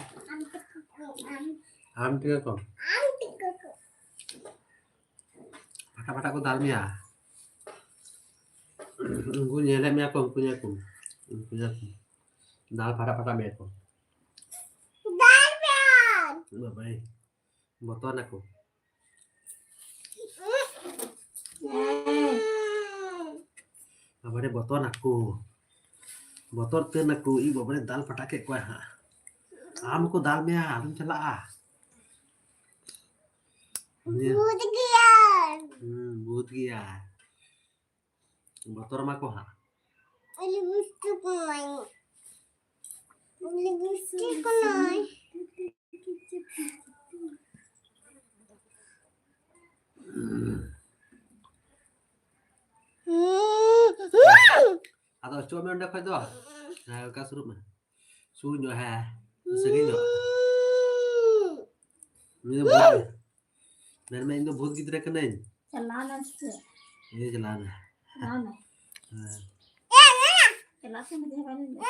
ᱟᱢ ᱴᱷᱤᱠᱟᱹ ᱠᱚᱢ᱾ ᱯᱷᱟᱴᱟ ᱯᱷᱟᱴᱟ ᱠᱚ ᱫᱟᱞ ᱢᱮᱭᱟ᱾ ᱩᱱᱠᱩ ᱧᱮᱞᱮᱫ ᱢᱮᱭᱟ ᱠᱚ, ᱩᱱᱠᱩ ᱧᱮᱞ ᱠᱚᱢ᱾ ᱩᱱᱠᱩ ᱧᱮᱞ ᱠᱚᱢ᱾ ᱫᱟᱞ ᱯᱷᱟᱴᱟ ᱯᱷᱟᱴᱟ ᱢᱮᱭᱟ ᱠᱚ᱾ ᱵᱟᱵᱟᱭ᱾ ᱵᱚᱛᱚᱨ ᱱᱟᱠᱚ᱾ ᱵᱟᱵᱟᱨᱮ ᱵᱚᱛᱚᱨ ᱱᱟᱠᱚ᱾ ᱵᱚᱛᱚᱨ ᱩᱛᱟᱹᱨ ᱱᱟᱠᱚ᱾ ᱤ ᱵᱟᱵᱟᱨᱮ ᱫᱟᱞ ᱯᱷᱟᱴᱟ ᱠᱮᱫ ᱠᱚᱣᱟᱭ ᱦᱟᱸᱜ᱾ ᱟᱢ ᱠᱚ ᱫᱟᱞ ᱢᱮᱭᱟ, ᱟᱞᱚᱢ ᱪᱟᱞᱟᱜᱼᱟ᱾ ᱵᱷᱩᱛ ᱜᱮᱭᱟ᱾ ᱦᱩᱸ, ᱵᱷᱩᱛ ᱜᱮᱭᱟ᱾ ᱵᱚᱛᱚᱨ ᱢᱟ ᱠᱚ ᱦᱟᱸᱜ᱾ ᱞᱤᱯᱤᱥᱴᱤᱠ ᱠᱟᱱᱟᱭ᱾ ᱞᱤᱯᱤᱥᱴᱤᱠ ᱠᱟᱱᱟᱭ᱾ ᱟᱫᱚ ᱚᱪᱚᱜ ᱢᱮ ᱚᱸᱰᱮ ᱠᱷᱚᱡ ᱫᱚ᱾ ᱦᱮᱸ, ᱚᱱᱠᱟ ᱥᱩᱨᱩᱜ ᱢᱮ᱾ ᱥᱩᱨ ᱧᱚᱜ, ᱦᱮᱸ᱾ ᱥᱟᱺᱜᱤᱧ ᱧᱚᱜ᱾ ᱩᱱᱤ ᱫᱚ ᱵᱷᱩᱛ ᱜᱮ᱾ ᱢᱮᱱ ᱢᱮ, "ᱤᱧ ᱫᱚ ᱵᱷᱩᱛ ᱜᱤᱫᱽᱨᱟᱹ ᱠᱟᱹᱱᱟᱹᱧ᱾" ᱪᱟᱞᱟᱣ ᱱᱟ ᱥᱮ? ᱦᱮᱸ, ᱪᱟᱞᱟᱣ ᱱᱟ᱾ ᱪᱟᱞᱟᱣ ᱱᱟ᱾ ᱦᱮᱸ᱾ ᱪᱟᱞᱟᱣ ᱥᱮ ᱢᱤᱫ ᱫᱷᱟᱣ ᱵᱟᱝ ᱦᱩᱭᱩᱜᱼᱟ?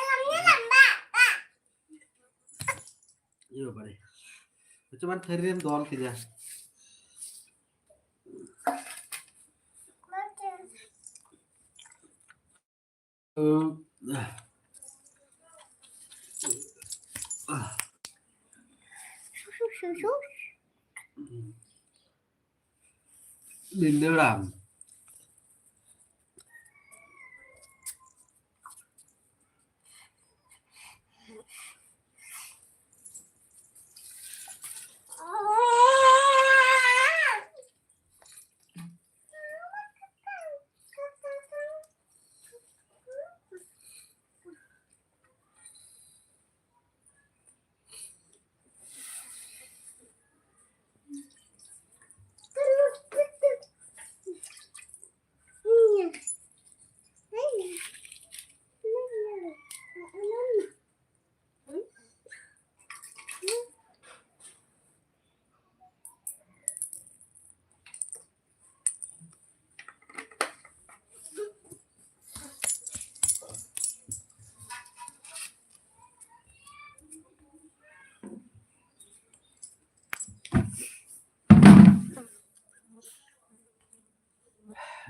ᱤᱭᱟᱹ ᱵᱟᱵᱟᱨᱮ᱾ ᱟᱪᱪᱷᱟ, ᱢᱟ ᱛᱷᱟᱹᱨᱤ ᱨᱮᱢ ᱫᱚᱦᱚ ᱠᱮᱫᱟ᱾ ᱫᱤᱱ ᱫᱟᱹᱲᱟᱢ᱾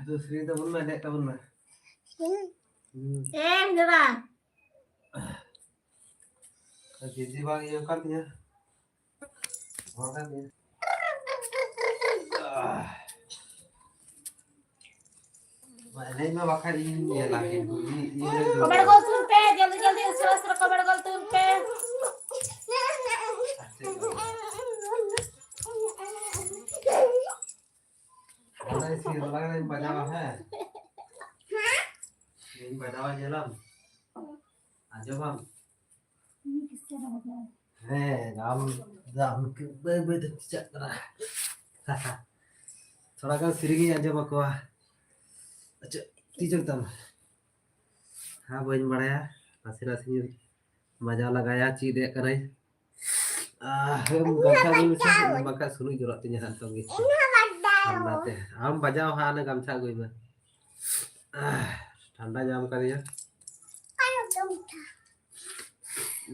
ᱫᱩᱥᱨᱤ ᱛᱟᱵᱚᱱ ᱢᱮ, ᱮᱱᱮᱡ ᱛᱟᱵᱚᱱ ᱢᱮ᱾ ᱦᱩᱸ᱾ ᱮᱢ ᱡᱚᱲᱟ᱾ ᱡᱤᱡᱤ ᱵᱟᱝ ᱤᱭᱟᱹ ᱠᱟᱱ ᱛᱤᱧᱟ᱾ ᱦᱚᱲ ᱠᱟᱱ ᱛᱤᱧᱟ᱾ ᱢᱟ ᱮᱱᱮᱡ ᱢᱮ, ᱵᱟᱠᱷᱟᱡ ᱤᱧ ᱧᱮᱞᱟ ᱠᱤᱱᱛᱩ᱾ ᱤᱧ, ᱤᱧ ᱨᱮ ᱠᱚᱢᱮᱱᱴ ᱜᱚᱞ ᱛᱩᱞ ᱯᱮ, ᱡᱚᱞᱫᱤ ᱡᱚᱞᱫᱤ ᱩᱥᱟᱹᱨᱟ ᱩᱥᱟᱹᱨᱟ ᱠᱚᱢᱮᱱᱴ ᱜᱚᱞ ᱛᱩᱞ ᱯᱮ᱾ ᱟᱪᱪᱷᱟ᱾ ᱚᱱᱟ ᱥᱤᱨ ᱞᱟᱜᱽᱲᱮᱧ ᱵᱟᱡᱟᱣᱟ, ᱦᱮᱸ? ᱤᱧ ᱵᱟᱡᱟᱣᱟ, ᱧᱮᱞᱟᱢ? ᱟᱸᱡᱚᱢᱟᱢ? ᱦᱮᱸ, ᱟᱢ, ᱟᱢ ᱵᱟᱹᱭ ᱵᱟᱹᱭ ᱛᱮ ᱪᱤᱠᱟᱹᱜ ᱠᱟᱱᱟ᱾ ᱛᱷᱚᱲᱟ ᱜᱟᱱ ᱥᱮᱨᱮᱧ ᱤᱧ ᱟᱸᱡᱚᱢ ᱟᱠᱚᱣᱟ᱾ ᱟᱪᱪᱷᱟ, ᱛᱤ ᱪᱚᱝ ᱛᱟᱢ? ᱦᱮᱸ, ᱵᱟᱹᱧ ᱵᱟᱲᱟᱭᱟ, ᱱᱟᱥᱮ ᱱᱟᱥᱮ ᱵᱟᱡᱟᱣ ᱞᱟᱜᱟᱭᱟ, ᱪᱮᱫ ᱮᱫ ᱠᱟᱹᱱᱟᱹᱧ᱾ ᱟᱦ, ᱜᱟᱢᱪᱷᱟ ᱟᱹᱜᱩᱭ ᱢᱮᱥᱮ, ᱵᱟᱝᱠᱷᱟᱱ ᱥᱩᱱᱩᱡ ᱡᱚᱨᱚᱜ ᱛᱤᱧᱟ ᱦᱟᱸᱜ ᱱᱤᱛᱚᱝ ᱜᱮ᱾ ᱴᱷᱟᱱᱰᱟ ᱛᱮ᱾ ᱟᱢ ᱵᱟᱡᱟᱣ ᱦᱟᱸᱜ, ᱚᱱᱟ ᱜᱟᱢᱪᱷᱟ ᱟᱹᱜᱩᱭ ᱢᱮ᱾ ᱟᱦ, ᱴᱷᱟᱱᱰᱟ ᱧᱟᱢ ᱠᱟᱫᱤᱧᱟ᱾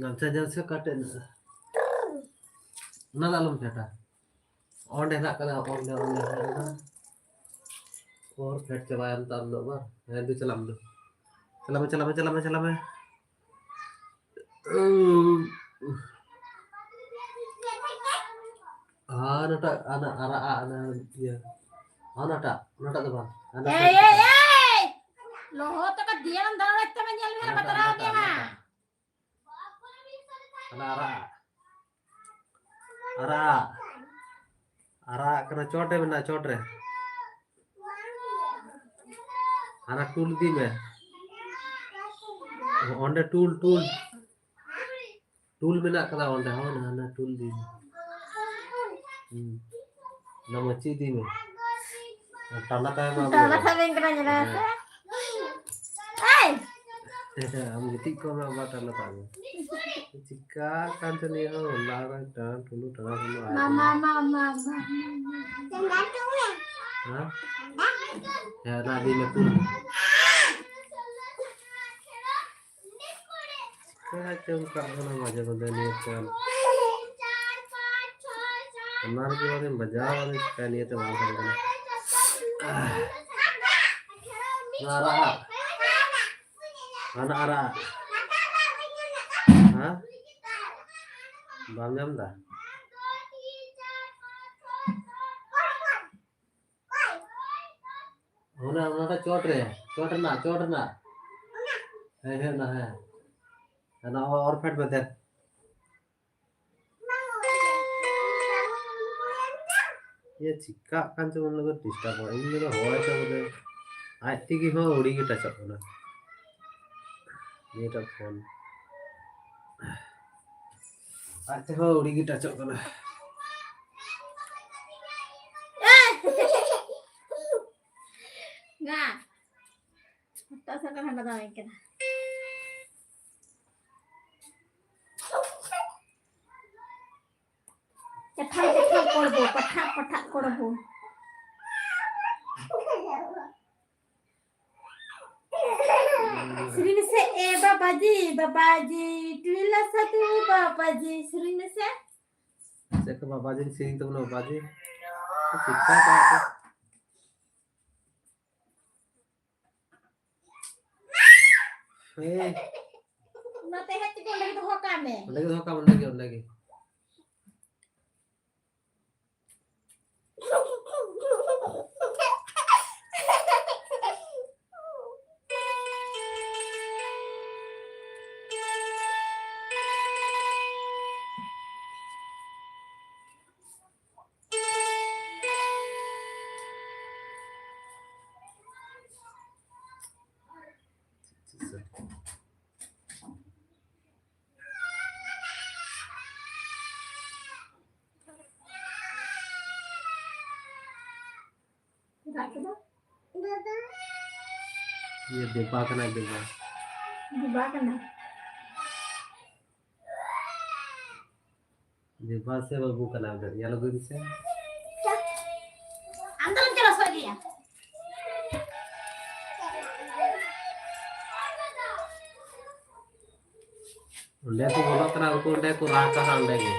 ᱜᱟᱢᱪᱷᱟ ᱧᱟᱢ ᱥᱮ ᱚᱠᱟᱴᱮᱡ ᱢᱮᱱᱟᱜᱼᱟ? ᱚᱱᱟ ᱫᱚ ᱟᱞᱚᱢ ᱯᱷᱮᱰᱟ᱾ ᱚᱸᱰᱮ ᱦᱮᱱᱟᱜ ᱠᱟᱫᱟ, ᱚᱸᱰᱮ, ᱚᱸᱰᱮ ᱦᱮᱱᱟᱜ ᱠᱟᱫᱟ᱾ ᱚᱨ ᱯᱷᱮᱰ ᱪᱟᱵᱟᱭᱟᱢ ᱛᱚ ᱟᱢ ᱫᱚ ᱵᱟᱝ? ᱦᱮᱸ, ᱫᱩ ᱪᱟᱞᱟᱜ ᱢᱮ, ᱫᱩ᱾ ᱪᱟᱞᱟᱜ ᱢᱮ, ᱪᱟᱞᱟᱜ ᱢᱮ, ᱪᱟᱞᱟᱜ ᱢᱮ, ᱪᱟᱞᱟᱜ ᱢᱮ᱾ ᱩᱸ᱾ ᱦᱟᱱᱟᱴᱟᱜ, ᱦᱟᱱᱟ ᱟᱨᱟᱜ, ᱦᱟᱱᱟ ᱤᱭᱟᱹ᱾ ᱦᱟᱱᱟᱴᱟᱜ, ᱚᱱᱟᱴᱟᱜ ᱫᱚ ᱵᱟᱝ᱾ ᱦᱟᱱᱟ ᱮᱭ, ᱥᱟᱭᱤᱰ ᱮᱭ, ᱠᱟᱱᱟ᱾ ᱮᱭ! ᱞᱚᱦᱚᱫ ᱠᱟᱛᱮ ᱫᱤᱭᱟᱹᱢ ᱫᱟᱬᱟ ᱛᱮᱢ ᱧᱮᱞ ᱢᱮ, ᱦᱟᱱᱟᱴᱟᱜ, ᱵᱟᱛᱨᱟᱣ ᱦᱟᱱᱟᱴᱟᱜ, ᱜᱮᱭᱟ ᱦᱟᱸᱜ᱾ ᱦᱟᱱᱟᱴᱟᱜ᱾ ᱦᱟᱱᱟ ᱟᱨᱟᱜ᱾ ᱟᱨᱟᱜ᱾ ᱟᱨᱟᱜ ᱠᱟᱱᱟ, ᱪᱚᱴ ᱨᱮ ᱢᱮᱱᱟᱜᱼᱟ, ᱪᱚᱴ ᱨᱮ᱾ ᱦᱟᱱᱟ ᱴᱩᱞ ᱤᱫᱤ ᱢᱮ᱾ ᱚᱸᱰᱮ ᱴᱩᱞ, ᱴᱩᱞ᱾ ᱴᱩᱞ ᱢᱮᱱᱟᱜ ᱠᱟᱫᱟ ᱚᱸᱰᱮ, ᱦᱚᱸ, ᱦᱟᱱᱟ, ᱦᱟᱱᱟ ᱴᱩᱞ ᱤᱫᱤ ᱢᱮ᱾ ᱦᱩᱸ᱾ ᱚᱱᱟ ᱢᱟᱹᱪᱤ ᱤᱫᱤ ᱢᱮ᱾ ᱟᱨ ᱴᱟᱱᱟ ᱛᱟᱭᱚᱢ ᱟᱢ ᱴᱟᱱᱟ ᱫᱚ᱾ ᱛᱟᱵᱮᱱ ᱠᱟᱱᱟ, ᱧᱮᱞ ᱢᱮ ᱥᱮ᱾ ᱦᱮᱸ᱾ ᱮᱭ! ᱟᱢ ᱜᱤᱛᱤᱡ ᱠᱚᱜ ᱢᱮ, ᱟᱵᱟᱨ ᱴᱟᱱᱟ ᱛᱟᱵ ᱢᱮ᱾ ᱪᱤᱠᱟ ᱠᱟᱱ ᱪᱚ ᱱᱤᱭᱟᱹ ᱦᱚᱸ, ᱦᱚᱞᱟ ᱨᱮ ᱴᱟᱱᱟ ᱴᱩᱞᱩ ᱴᱟᱱᱟ ᱴᱩᱞᱩ ᱟᱨ ᱢᱟ, ᱢᱟ, ᱢᱟ, ᱢᱟ, ᱢᱟ, ᱢᱟ, ᱢᱟ᱾ ᱦᱮᱸ? ᱦᱮᱸ, ᱚᱱᱟ ᱤᱫᱤ ᱢᱮ, ᱴᱩᱞ᱾ ᱪᱤᱠᱟ ᱪᱚᱝ ᱠᱟᱜ ᱠᱟᱱᱟ ᱢᱟᱡᱷᱮ ᱢᱟᱡᱷᱮ ᱱᱤᱭᱟᱹ ᱯᱷᱳᱱ᱾ ᱚᱱᱟ ᱨᱮᱜᱮ ᱵᱟᱝ ᱵᱟᱡᱟᱣ, ᱟᱫᱚ ᱪᱤᱠᱟ ᱱᱤᱭᱟᱹᱛᱮ ᱵᱟᱝ ᱥᱟᱰᱮ ᱠᱟᱱᱟ᱾ ᱟᱨᱟᱜ ᱟᱜ᱾ ᱦᱟᱱᱟ ᱟᱨᱟᱜ ᱟᱜ᱾ ᱦᱮᱸ? ᱵᱟᱢ ᱧᱟᱢ ᱫᱟ? ᱚᱱᱟ, ᱚᱱᱟᱴᱟ ᱪᱚᱴ ᱨᱮ, ᱪᱚᱴ ᱨᱮᱱᱟᱜ, ᱪᱚᱴ ᱨᱮᱱᱟᱜ᱾ ᱦᱮᱸ, ᱦᱮᱸ, ᱚᱱᱟ, ᱦᱮᱸ᱾ ᱚᱱᱟ ᱚᱨ ᱯᱷᱮᱰ ᱢᱮ ᱫᱮᱱ᱾ ᱤᱭᱟᱹ ᱪᱤᱠᱟᱜ ᱠᱟᱱ ᱪᱚ ᱢᱚᱱᱮ ᱫᱚ ᱰᱤᱥᱴᱟᱵᱚᱜ᱾ ᱤᱧ ᱫᱚ ᱦᱚᱭ ᱛᱚ ᱵᱚᱞᱮ ᱟᱡ ᱛᱮᱜᱮ ᱦᱚᱸ ᱟᱹᱣᱲᱤ ᱜᱮ ᱴᱟᱪᱚᱜ ᱠᱟᱱᱟ᱾ ᱱᱤᱭᱟᱹᱴᱟᱜ ᱯᱷᱳᱱ ᱟᱡ ᱛᱮᱦᱚᱸ ᱟᱹᱣᱲᱤ ᱜᱮ ᱴᱟᱪᱚᱜ ᱠᱟᱱᱟ᱾ ᱱᱟ, ᱦᱟᱛᱟᱣ ᱥᱟᱠᱟᱢ ᱦᱟᱸᱰᱟ ᱫᱟᱣ ᱠᱟᱱᱟ᱾ ᱠᱟᱛᱷᱟ, ᱠᱟᱛᱷᱟ ᱠᱚᱲᱵᱚ, ᱠᱟᱛᱷᱟ, ᱠᱟᱛᱷᱟ ᱠᱚᱲᱵᱚ᱾ ᱥᱮᱨᱮᱧ ᱢᱮᱥᱮ, ᱮ ᱵᱟᱵᱟᱡᱤ, ᱵᱟᱵᱟᱡᱤ, ᱴᱩᱭᱞᱟ ᱥᱟᱫᱷᱩ ᱵᱟᱵᱟᱡᱤ, ᱥᱮᱨᱮᱧ ᱢᱮᱥᱮ᱾ ᱪᱮᱫ ᱠᱚ ᱵᱟᱵᱟᱡᱤ ᱥᱮᱨᱮᱧ ᱛᱟᱵᱚᱱᱟ, ᱵᱟᱵᱟᱡᱤ? ᱪᱮᱫ ᱠᱟ ᱵᱟᱵᱟ? ᱦᱮᱸ᱾ ᱱᱚᱛᱮ ᱦᱮᱡ ᱠᱟᱛᱮ ᱚᱸᱰᱮ ᱜᱮ ᱫᱚᱦᱚ ᱠᱟᱜ ᱢᱮ᱾ ᱚᱸᱰᱮ ᱜᱮ ᱫᱚᱦᱚ ᱠᱟᱜ ᱢᱮ, ᱚᱸᱰᱮ ᱜᱮ, ᱚᱸᱰᱮ ᱜᱮ᱾ ᱨᱟᱜ ᱠᱮᱫᱟ? ᱤᱭᱟᱹ ᱫᱮᱵᱟ ᱠᱟᱱᱟᱭ, ᱫᱮᱵᱟ᱾ ᱫᱮᱵᱟ ᱠᱟᱱᱟᱭ᱾ ᱫᱮᱵᱟ ᱥᱮ ᱵᱟᱹᱵᱩ ᱠᱟᱱᱟᱭ, ᱚᱸᱰᱮ ᱧᱮᱞ ᱟᱹᱜᱩᱭ ᱢᱮᱥᱮ᱾ ᱟᱢ ᱫᱚ ᱵᱟᱢ ᱪᱟᱞᱟᱣ ᱥᱚᱡᱷᱮᱭᱟ᱾ ᱚᱸᱰᱮ ᱠᱚ ᱵᱚᱞᱚᱜ ᱠᱟᱱᱟ, ᱩᱱᱠᱩ ᱚᱸᱰᱮ ᱠᱚ ᱨᱟᱜᱟ ᱦᱟᱸᱜ, ᱚᱸᱰᱮ ᱜᱮ᱾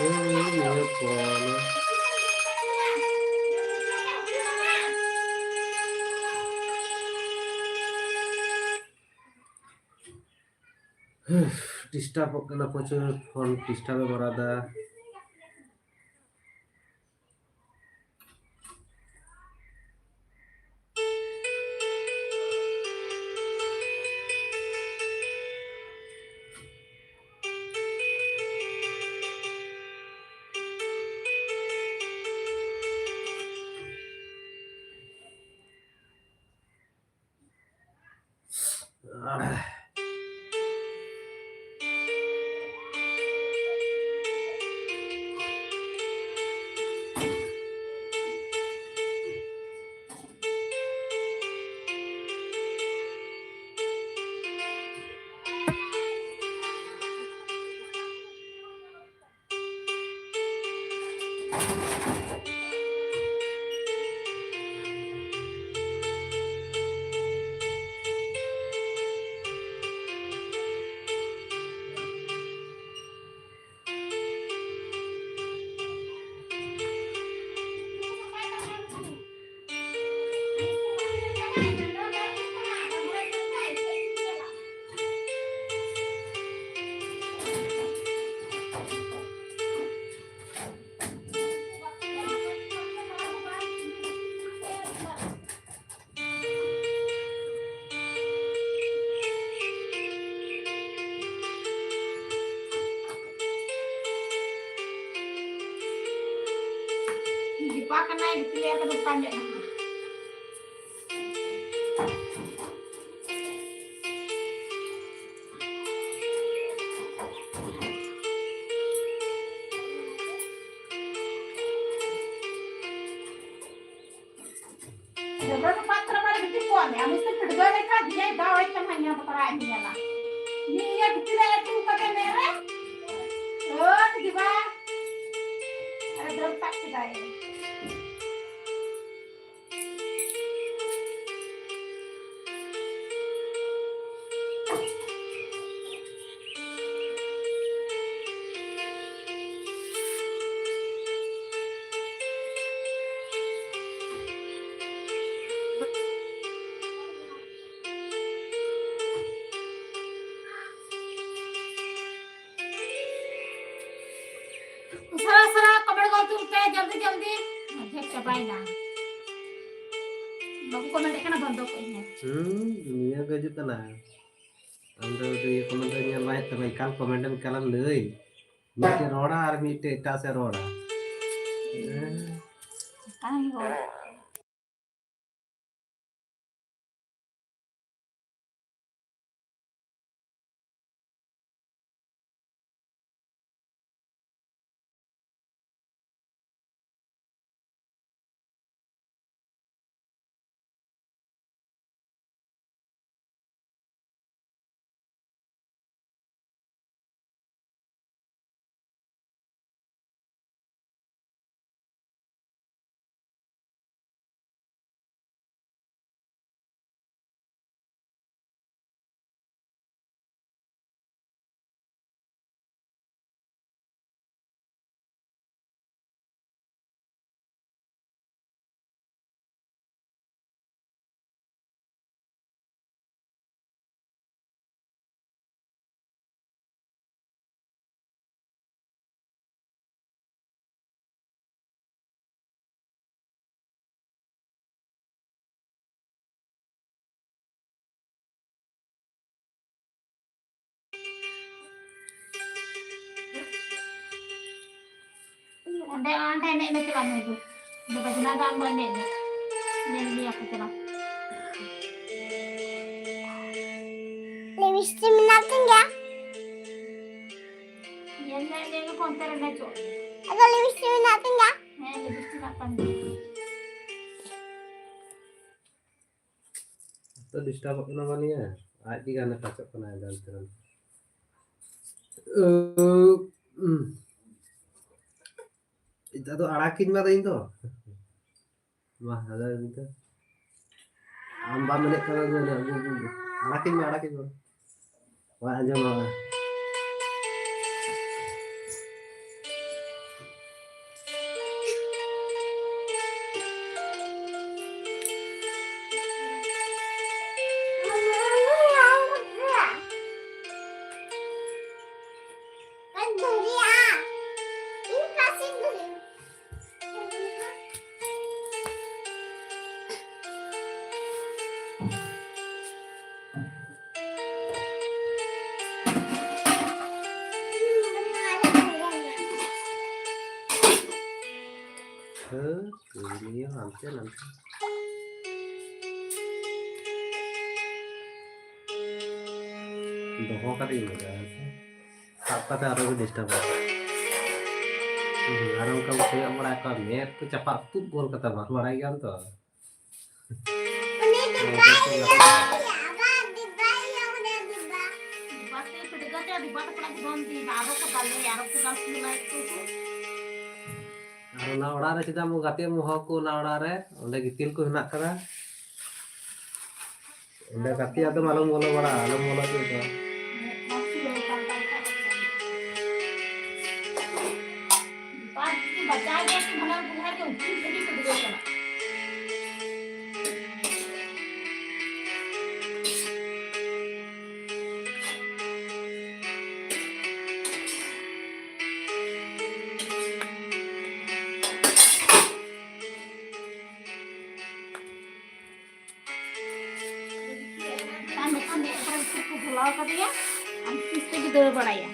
ᱱᱤᱭᱟᱹ ᱯᱷᱳᱱ᱾ ᱰᱤᱥᱴᱟᱵᱚᱜ ᱠᱟᱱᱟ, ᱯᱨᱚᱪᱩᱨ ᱯᱷᱳᱱ ᱰᱤᱥᱴᱟᱵ ᱮ ᱢᱟᱨᱟᱣ ᱫᱟ᱾ ᱫᱤᱯᱟ ᱠᱟᱱᱟᱭ, ᱜᱤᱛᱤᱞ ᱮ ᱠᱟᱱᱟ, ᱚᱠᱟ ᱧᱚᱜ ᱠᱟᱱᱟ᱾ ᱡᱚᱵᱨᱟ ᱫᱚ ᱯᱟᱛᱨᱟ ᱵᱟᱲᱟ ᱜᱤᱛᱤᱡ ᱠᱚᱜ ᱢᱮ᱾ ᱟᱢ ᱥᱮ ᱯᱷᱤᱰᱜᱟᱹ ᱞᱮᱠᱟ ᱫᱤᱭᱮ ᱫᱟᱣ ᱮ ᱛᱟᱢᱟ, ᱧᱟᱢ ᱵᱟᱛᱟᱨᱟ ᱤᱧ ᱧᱮᱞᱟ᱾ ᱱᱤᱭᱟᱹ ᱜᱤᱛᱤᱞ ᱮ ᱟᱹᱛᱩ ᱠᱟᱛᱮ ᱢᱮ ᱨᱮ᱾ ᱳ ᱫᱤᱵᱟ᱾ ᱟᱨ ᱫᱟᱹᱲ ᱛᱟᱵ ᱠᱮᱫᱟᱭ᱾ ᱡᱚᱞᱫᱤ ᱡᱚᱞᱫᱤ ᱚᱨᱫᱷᱮᱠ ᱪᱟᱵᱟᱭᱮᱱᱟ᱾ ᱵᱟᱠᱚ ᱠᱚᱢᱮᱱᱴ ᱠᱟᱱᱟ, ᱵᱚᱱᱫᱚ ᱠᱚᱜ ᱤᱧ᱾ ᱦᱩᱸ, ᱱᱤᱭᱟᱹ ᱜᱮ ᱦᱤᱡᱩᱜ ᱠᱟᱱᱟ᱾ ᱟᱢ ᱫᱚ ᱤᱭᱟᱹ ᱠᱚᱢᱮᱱᱴ ᱫᱚ ᱧᱮᱞ ᱵᱟᱭ ᱦᱩᱭᱩᱜ ᱛᱟᱢᱟ, ᱮᱠᱟᱞ ᱠᱚᱢᱮᱱᱴ ᱮᱢ ᱮᱠᱟᱞᱮᱢ ᱞᱟᱹᱭ᱾ ᱢᱤᱫᱴᱮᱡ ᱨᱚᱲᱟ ᱟᱨ ᱢᱤᱫᱴᱮᱡ ᱮᱴᱟᱜ ᱥᱮᱫ ᱨᱚᱲᱟ᱾ ᱦᱮᱸ᱾ ᱚᱱᱠᱟᱱ ᱦᱚᱲ᱾ ᱚᱸᱰᱮ, ᱚᱸᱰᱮ ᱮᱱᱮᱡ ᱢᱮ, ᱪᱟᱞᱟᱜ ᱢᱮ ᱜᱳ᱾ ᱚᱸᱰᱮ ᱵᱟᱡᱱᱟ ᱫᱚ ᱟᱢ ᱫᱚ ᱮᱱᱮᱡ ᱢᱮ᱾ ᱧᱮᱞ ᱢᱮᱭᱟ ᱠᱚ, ᱪᱟᱞᱟᱜ᱾ ᱞᱤᱯᱥᱴᱤᱠ ᱢᱮᱱᱟᱜ ᱛᱤᱧ ᱜᱮᱭᱟ᱾ ᱧᱮᱞ ᱢᱮ, ᱧᱮᱞ ᱢᱮ, ᱚᱱᱛᱮ ᱨᱮ ᱮᱱᱮᱡᱚᱜ᱾ ᱟᱫᱚ ᱞᱤᱯᱥᱴᱤᱠ ᱢᱮᱱᱟᱜ ᱛᱤᱧ ᱜᱮᱭᱟ᱾ ᱦᱮᱸ, ᱞᱤᱯᱥᱴᱤᱠ ᱢᱮᱱᱟᱜ ᱛᱟᱢ ᱜᱮᱭᱟ᱾ ᱛᱚ ᱰᱤᱥᱴᱟᱵᱚᱜ ᱠᱟᱱᱟ ᱵᱟᱝ ᱱᱤᱭᱟᱹ? ᱟᱡ ᱛᱮᱜᱮ ᱦᱟᱱᱮ ᱴᱟᱪᱚᱜ ᱠᱟᱱᱟ ᱦᱟᱱᱛᱮ ᱱᱟᱛᱮ᱾ ᱳ, ᱩᱸ᱾ ᱤᱧ ᱫᱚ ᱟᱫᱚ ᱟᱲᱟᱜᱤᱧ ᱢᱟ ᱤᱧ ᱫᱚ᱾ ᱢᱟ, ᱟᱫᱚ ᱤᱧ ᱫᱚ᱾ ᱟᱢ ᱵᱟᱢ ᱮᱱᱮᱡ ᱠᱟᱱᱟ, ᱟᱲᱟᱜᱤᱧ ᱢᱮ, ᱟᱲᱟᱜᱤᱧ ᱢᱮ᱾ ᱵᱟᱭ ᱟᱸᱡᱚᱢᱟ᱾ ᱦᱟᱱᱛᱮ ᱱᱟᱱᱛᱮ᱾ ᱫᱚᱦᱚ ᱠᱟᱛᱮ ᱤᱧ ᱵᱟᱡᱟᱣᱟ, ᱦᱮᱸ ᱥᱮ? ᱥᱟᱵ ᱠᱟᱛᱮ ᱟᱨᱚ ᱜᱮ ᱰᱤᱥᱴᱟᱵᱟ᱾ ᱦᱩᱸ, ᱟᱨ ᱚᱱᱠᱟ ᱠᱚ ᱠᱚᱭᱚᱜ ᱵᱟᱲᱟ ᱠᱚᱣᱟ, ᱢᱮᱫ ᱠᱚ ᱪᱟᱯᱟᱫ ᱛᱩᱫ ᱜᱚᱞ ᱠᱟᱛᱟ ᱢᱟ, ᱵᱟᱲᱟᱭ ᱜᱮᱭᱟᱢ ᱛᱚ᱾ ᱩᱱᱤ ᱫᱚ ᱵᱟᱭ ᱞᱟᱹᱭᱟ, ᱟᱵᱟᱨ ᱫᱤᱵᱟᱭ ᱞᱟᱹᱭᱟ, ᱩᱱᱤ ᱫᱤᱵᱟ᱾ ᱫᱤᱵᱟ ᱛᱮ ᱯᱤᱴᱷᱟᱹ ᱠᱟᱛᱮ ᱫᱤᱵᱟ ᱛᱟᱠᱚ ᱚᱲᱟᱜ ᱫᱚᱱ ᱫᱤ, ᱟᱨᱚ ᱠᱚ ᱫᱟᱞᱮ, ᱟᱨᱚ ᱠᱚ ᱫᱟᱞ ᱥᱩᱱᱟᱹᱭ ᱠᱚ᱾ ᱟᱨ ᱚᱱᱟ ᱚᱲᱟᱜ ᱨᱮ ᱪᱮᱫᱟᱜ ᱮᱢ ᱜᱟᱛᱮᱜ ᱮᱢ ᱦᱚᱦᱚ ᱟᱠᱚ, ᱚᱱᱟ ᱚᱲᱟᱜ ᱨᱮ? ᱚᱸᱰᱮ ᱜᱤᱛᱤᱞ ᱠᱚ ᱦᱮᱱᱟᱜ ᱠᱟᱫᱟ᱾ ᱚᱸᱰᱮ ᱜᱟᱛᱮ ᱟᱫᱚᱢ ᱟᱞᱚᱢ ᱵᱚᱞᱚ ᱵᱟᱲᱟᱜᱼᱟ, ᱟᱞᱚᱢ ᱵᱚᱞᱚ ᱦᱚᱪᱚ ᱠᱚᱣᱟ᱾ ᱵᱟᱪᱟᱣ ᱜᱮ ᱥᱮ ᱵᱷᱟᱜᱟᱣ ᱵᱷᱟᱜᱟᱣ ᱜᱮ ᱩᱠᱤᱞ ᱴᱷᱮᱱ ᱜᱮ ᱠᱚ ᱫᱩᱲᱩᱵ ᱠᱟᱱᱟ᱾ ᱟᱨ ᱢᱤᱫᱴᱟᱝ ᱢᱮᱫ ᱠᱚᱨᱮ ᱵᱩᱥᱩᱵ ᱠᱚ ᱜᱷᱚᱞᱟᱣ ᱠᱟᱫᱮᱭᱟ, ᱟᱨ ᱛᱤᱥ ᱛᱮᱜᱮ ᱫᱟᱹᱲ ᱵᱟᱲᱟᱭᱟ᱾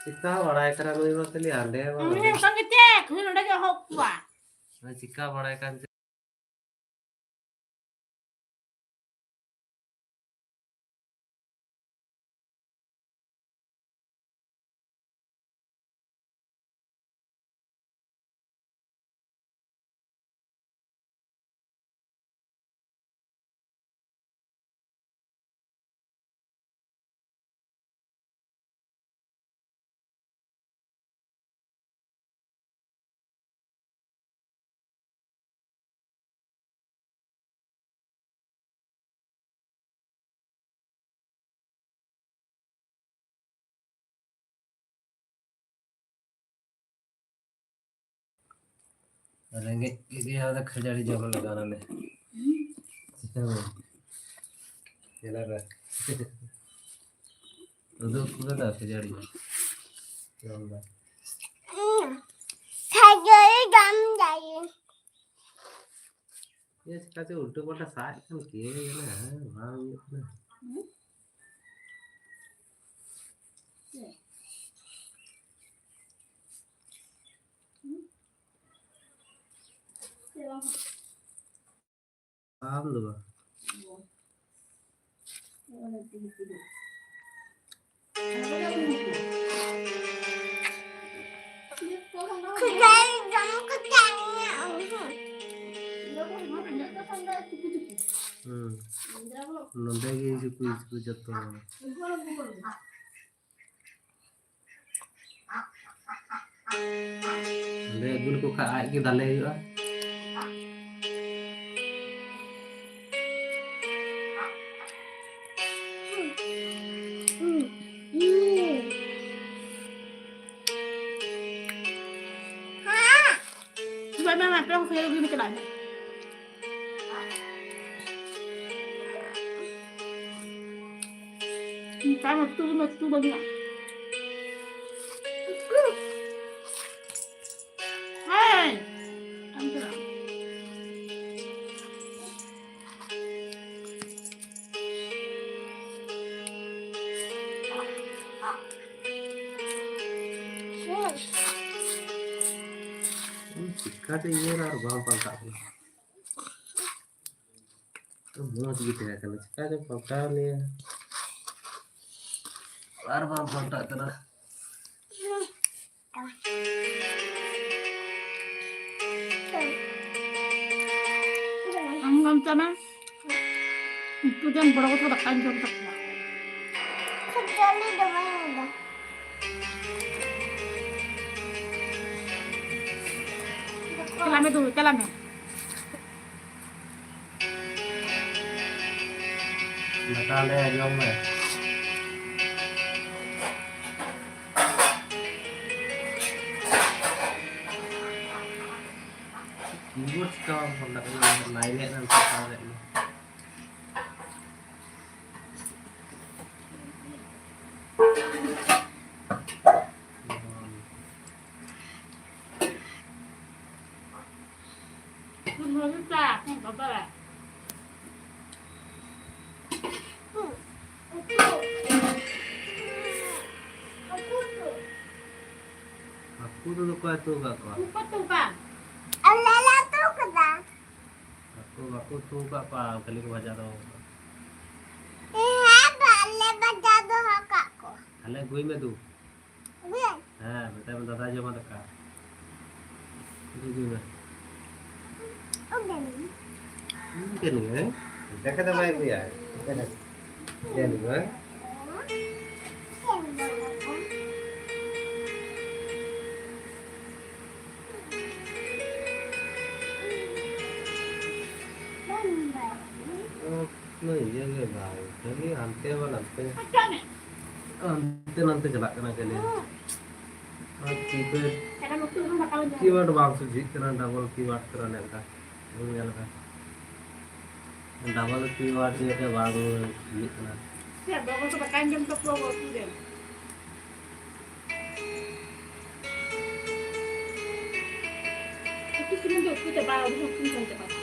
ᱪᱮᱠᱟ ᱵᱟᱲᱟᱭ ᱠᱟᱱᱟ ᱱᱩᱭ ᱢᱟ ᱠᱷᱟᱹᱞᱤ ᱦᱟᱸᱰᱮ ᱵᱟᱝ ᱩᱱᱤ ᱦᱟᱸᱰᱮ᱾ ᱚᱱᱠᱟ ᱜᱮ ᱪᱮᱫ? ᱩᱱᱤ ᱱᱚᱰᱮ ᱜᱮ ᱦᱚᱦᱚ ᱠᱚᱣᱟ᱾ ᱪᱮᱠᱟ ᱵᱟᱲᱟᱭ ᱠᱟᱱ ᱪᱚ᱾ ᱨᱮᱸᱜᱮᱡ ᱜᱮᱭᱟ, ᱟᱫᱚ ᱠᱷᱟᱹᱡᱟᱹᱲᱤ ᱡᱚᱢ ᱞᱟᱜᱟᱣ ᱱᱟᱞᱮ᱾ ᱪᱮᱫᱟᱜ ᱵᱟᱝ? ᱩᱫᱩᱜ ᱠᱚ ᱫᱟ ᱠᱷᱟᱹᱡᱟᱹᱲᱤ ᱡᱚᱢ ᱫᱟ᱾ ᱪᱮᱫ ᱪᱤᱠᱟᱹ ᱪᱚ ᱩᱞᱴᱟᱹ ᱯᱟᱞᱴᱟ ᱥᱟᱵ ᱠᱟᱱ ᱠᱮ ᱡᱟᱱᱮ, ᱦᱮᱸ, ᱵᱟᱝ ᱦᱩᱭᱩᱜ ᱠᱟᱱᱟ᱾ ᱦᱩᱸ? ᱪᱮᱫ? ᱦᱩᱸ? ᱪᱮᱫ ᱵᱟᱝ? ᱟᱢ ᱫᱚ ᱵᱟᱝ᱾ ᱚ᱾ ᱚᱱᱟ ᱛᱮᱜᱮ ᱛᱮᱜᱮ᱾ ᱠᱷᱟᱹᱡᱟᱹᱲᱤ ᱡᱚᱢ ᱠᱟᱛᱮ ᱤᱧᱟᱹᱜ ᱩᱭᱦᱟᱹᱨ᱾ ᱦᱩᱸ᱾ ᱱᱚᱰᱮ ᱜᱮ ᱦᱤᱡᱩᱜ ᱠᱚ ᱡᱚᱛᱚ᱾ ᱚᱸᱰᱮ ᱟᱹᱜᱩ ᱞᱮᱠᱚ ᱠᱷᱟᱡ ᱟᱡ ᱜᱮ ᱫᱟᱞᱮ ᱦᱩᱭᱩᱜᱼᱟ᱾ ᱪᱟᱞᱟᱜ ᱢᱮ, ᱟᱯᱮ ᱦᱚᱸ ᱠᱷᱟᱹᱡᱟᱹᱲᱤ ᱟᱹᱜᱩᱭ ᱢᱮ, ᱪᱟᱞᱟᱜ ᱢᱮ᱾ ᱱᱮᱛᱟᱨ ᱢᱟ ᱩᱛᱩ ᱜᱮ ᱩᱛᱩ ᱵᱟᱹᱱᱩᱜᱼᱟ᱾ ᱦᱮᱸ᱾ ᱟᱢ ᱪᱟᱞᱟᱜ ᱢᱮ᱾ ᱪᱤᱠᱟᱹᱛᱮ ᱤᱭᱟᱹ ᱟᱨ ᱵᱟᱝ ᱯᱟᱞᱴᱟᱜ ᱠᱟᱱᱟ? ᱢᱚᱡᱽ ᱜᱮ ᱛᱟᱦᱮᱸ ᱠᱟᱱᱟ, ᱪᱤᱠᱟᱹᱛᱮ ᱯᱟᱞᱴᱟᱣ ᱞᱮᱭᱟ? ᱟᱨ ᱵᱟᱝ ᱯᱟᱞᱴᱟᱜ ᱠᱟᱱᱟ᱾ ᱟᱢ ᱵᱟᱢ ᱪᱟᱞᱟᱜᱼᱟ? ᱩᱱᱠᱩ ᱡᱟᱱ ᱵᱚᱲᱚ ᱠᱚ ᱫᱟᱠᱟᱧ ᱡᱚᱢ ᱛᱟᱠᱚᱣᱟ᱾ ᱠᱷᱟᱹᱡᱟᱹᱲᱤ ᱫᱚ ᱵᱟᱹᱧ ᱞᱟᱹᱭᱫᱟ᱾ ᱪᱟᱞᱟᱜ ᱢᱮ ᱫᱩ, ᱪᱟᱞᱟᱜ ᱢᱮ᱾ ᱫᱟᱠᱟ ᱞᱮ ᱡᱚᱢ ᱢᱮ᱾ ᱠᱤᱵᱳᱨᱰ ᱪᱤᱠᱟ ᱵᱟᱢ ᱯᱷᱳᱱ ᱫᱟᱲᱮᱭᱟᱜ ᱠᱟᱱᱟ? ᱞᱟᱭᱤᱱ ᱦᱮᱡ ᱞᱮᱱ ᱠᱷᱟᱱ ᱥᱟᱵ ᱞᱮᱫ ᱢᱮ᱾ ᱵᱷᱟᱹᱜᱤ ᱪᱟ, ᱦᱮᱸ, ᱵᱟᱵᱟ᱾ ᱦᱟᱹᱠᱩ ᱫᱚ ᱚᱠᱚᱭ ᱩᱛᱩ ᱟᱠᱟᱫ ᱠᱚᱣᱟ? ᱩᱱᱠᱩ ᱩᱛᱩ ᱟᱠᱟᱫ᱾ ᱟᱞᱮ ᱞᱮ ᱩᱛᱩ ᱟᱠᱟᱫᱟ᱾ ᱦᱟᱹᱠᱩ ᱵᱟᱠᱚ ᱩᱛᱩ ᱟᱠᱟᱫ ᱠᱚᱣᱟ, ᱠᱷᱟᱹᱞᱤ ᱠᱚ ᱵᱷᱟᱡᱟ ᱫᱚᱦᱚ ᱟᱠᱟᱫ᱾ ᱦᱮᱸ, ᱟᱞᱮ ᱵᱷᱟᱡᱟ ᱫᱚᱦᱚ ᱟᱠᱟᱫ ᱠᱚᱣᱟ᱾ ᱛᱟᱦᱞᱮ ᱟᱹᱜᱩᱭ ᱢᱮ ᱫᱩ᱾ ᱦᱮᱸ, ᱢᱮᱛᱟᱭ ᱢᱮ, ᱫᱟᱫᱟᱭ ᱡᱚᱢᱟ ᱫᱟᱠᱟ᱾ ᱤᱫᱤ ᱢᱮ᱾ ᱤᱫᱤ ᱢᱮ᱾ ᱫᱟᱠᱟ ᱫᱚ ᱵᱟᱭ ᱟᱹᱜᱩᱭᱟ᱾ ᱤᱫᱤ ᱢᱮ᱾ ᱱᱩᱭ ᱤᱭᱟᱹ ᱜᱮ ᱵᱟᱭ, ᱠᱷᱟᱹᱞᱤ ᱦᱟᱱᱛᱮ ᱵᱟ ᱱᱟᱱᱛᱮ᱾ ᱦᱟᱱᱛᱮ ᱱᱟᱱᱛᱮ ᱪᱟᱞᱟᱜ ᱠᱟᱱᱟ ᱠᱷᱟᱹᱞᱤ᱾ ᱟᱨ keypad, keyboard ᱵᱟᱝ ᱥᱚᱡᱷᱮᱜ ᱠᱟᱱᱟ, double keyboard ᱠᱟᱱᱟ ᱚᱱᱮ ᱚᱱᱠᱟ᱾ ᱵᱟᱹᱧ ᱧᱮᱞ ᱟᱠᱟᱫᱟ᱾ Double keyboard ᱤᱭᱟᱹᱛᱮ ᱵᱟᱝ ᱥᱚᱡᱷᱮᱜ ᱠᱟᱱᱟ᱾ ᱪᱮᱫ, ᱵᱟᱵᱟ ᱠᱚ ᱫᱟᱠᱟᱧ ᱡᱚᱢ ᱛᱟᱠᱚᱣᱟ ᱵᱟᱹᱠᱩ ᱨᱮ᱾ ᱩᱛᱩ ᱥᱩᱱᱩᱢ ᱫᱚ ᱩᱛᱩ ᱪᱟᱵᱟ, ᱩᱛᱩ ᱥᱩᱱᱩᱢ ᱪᱟᱵᱟ᱾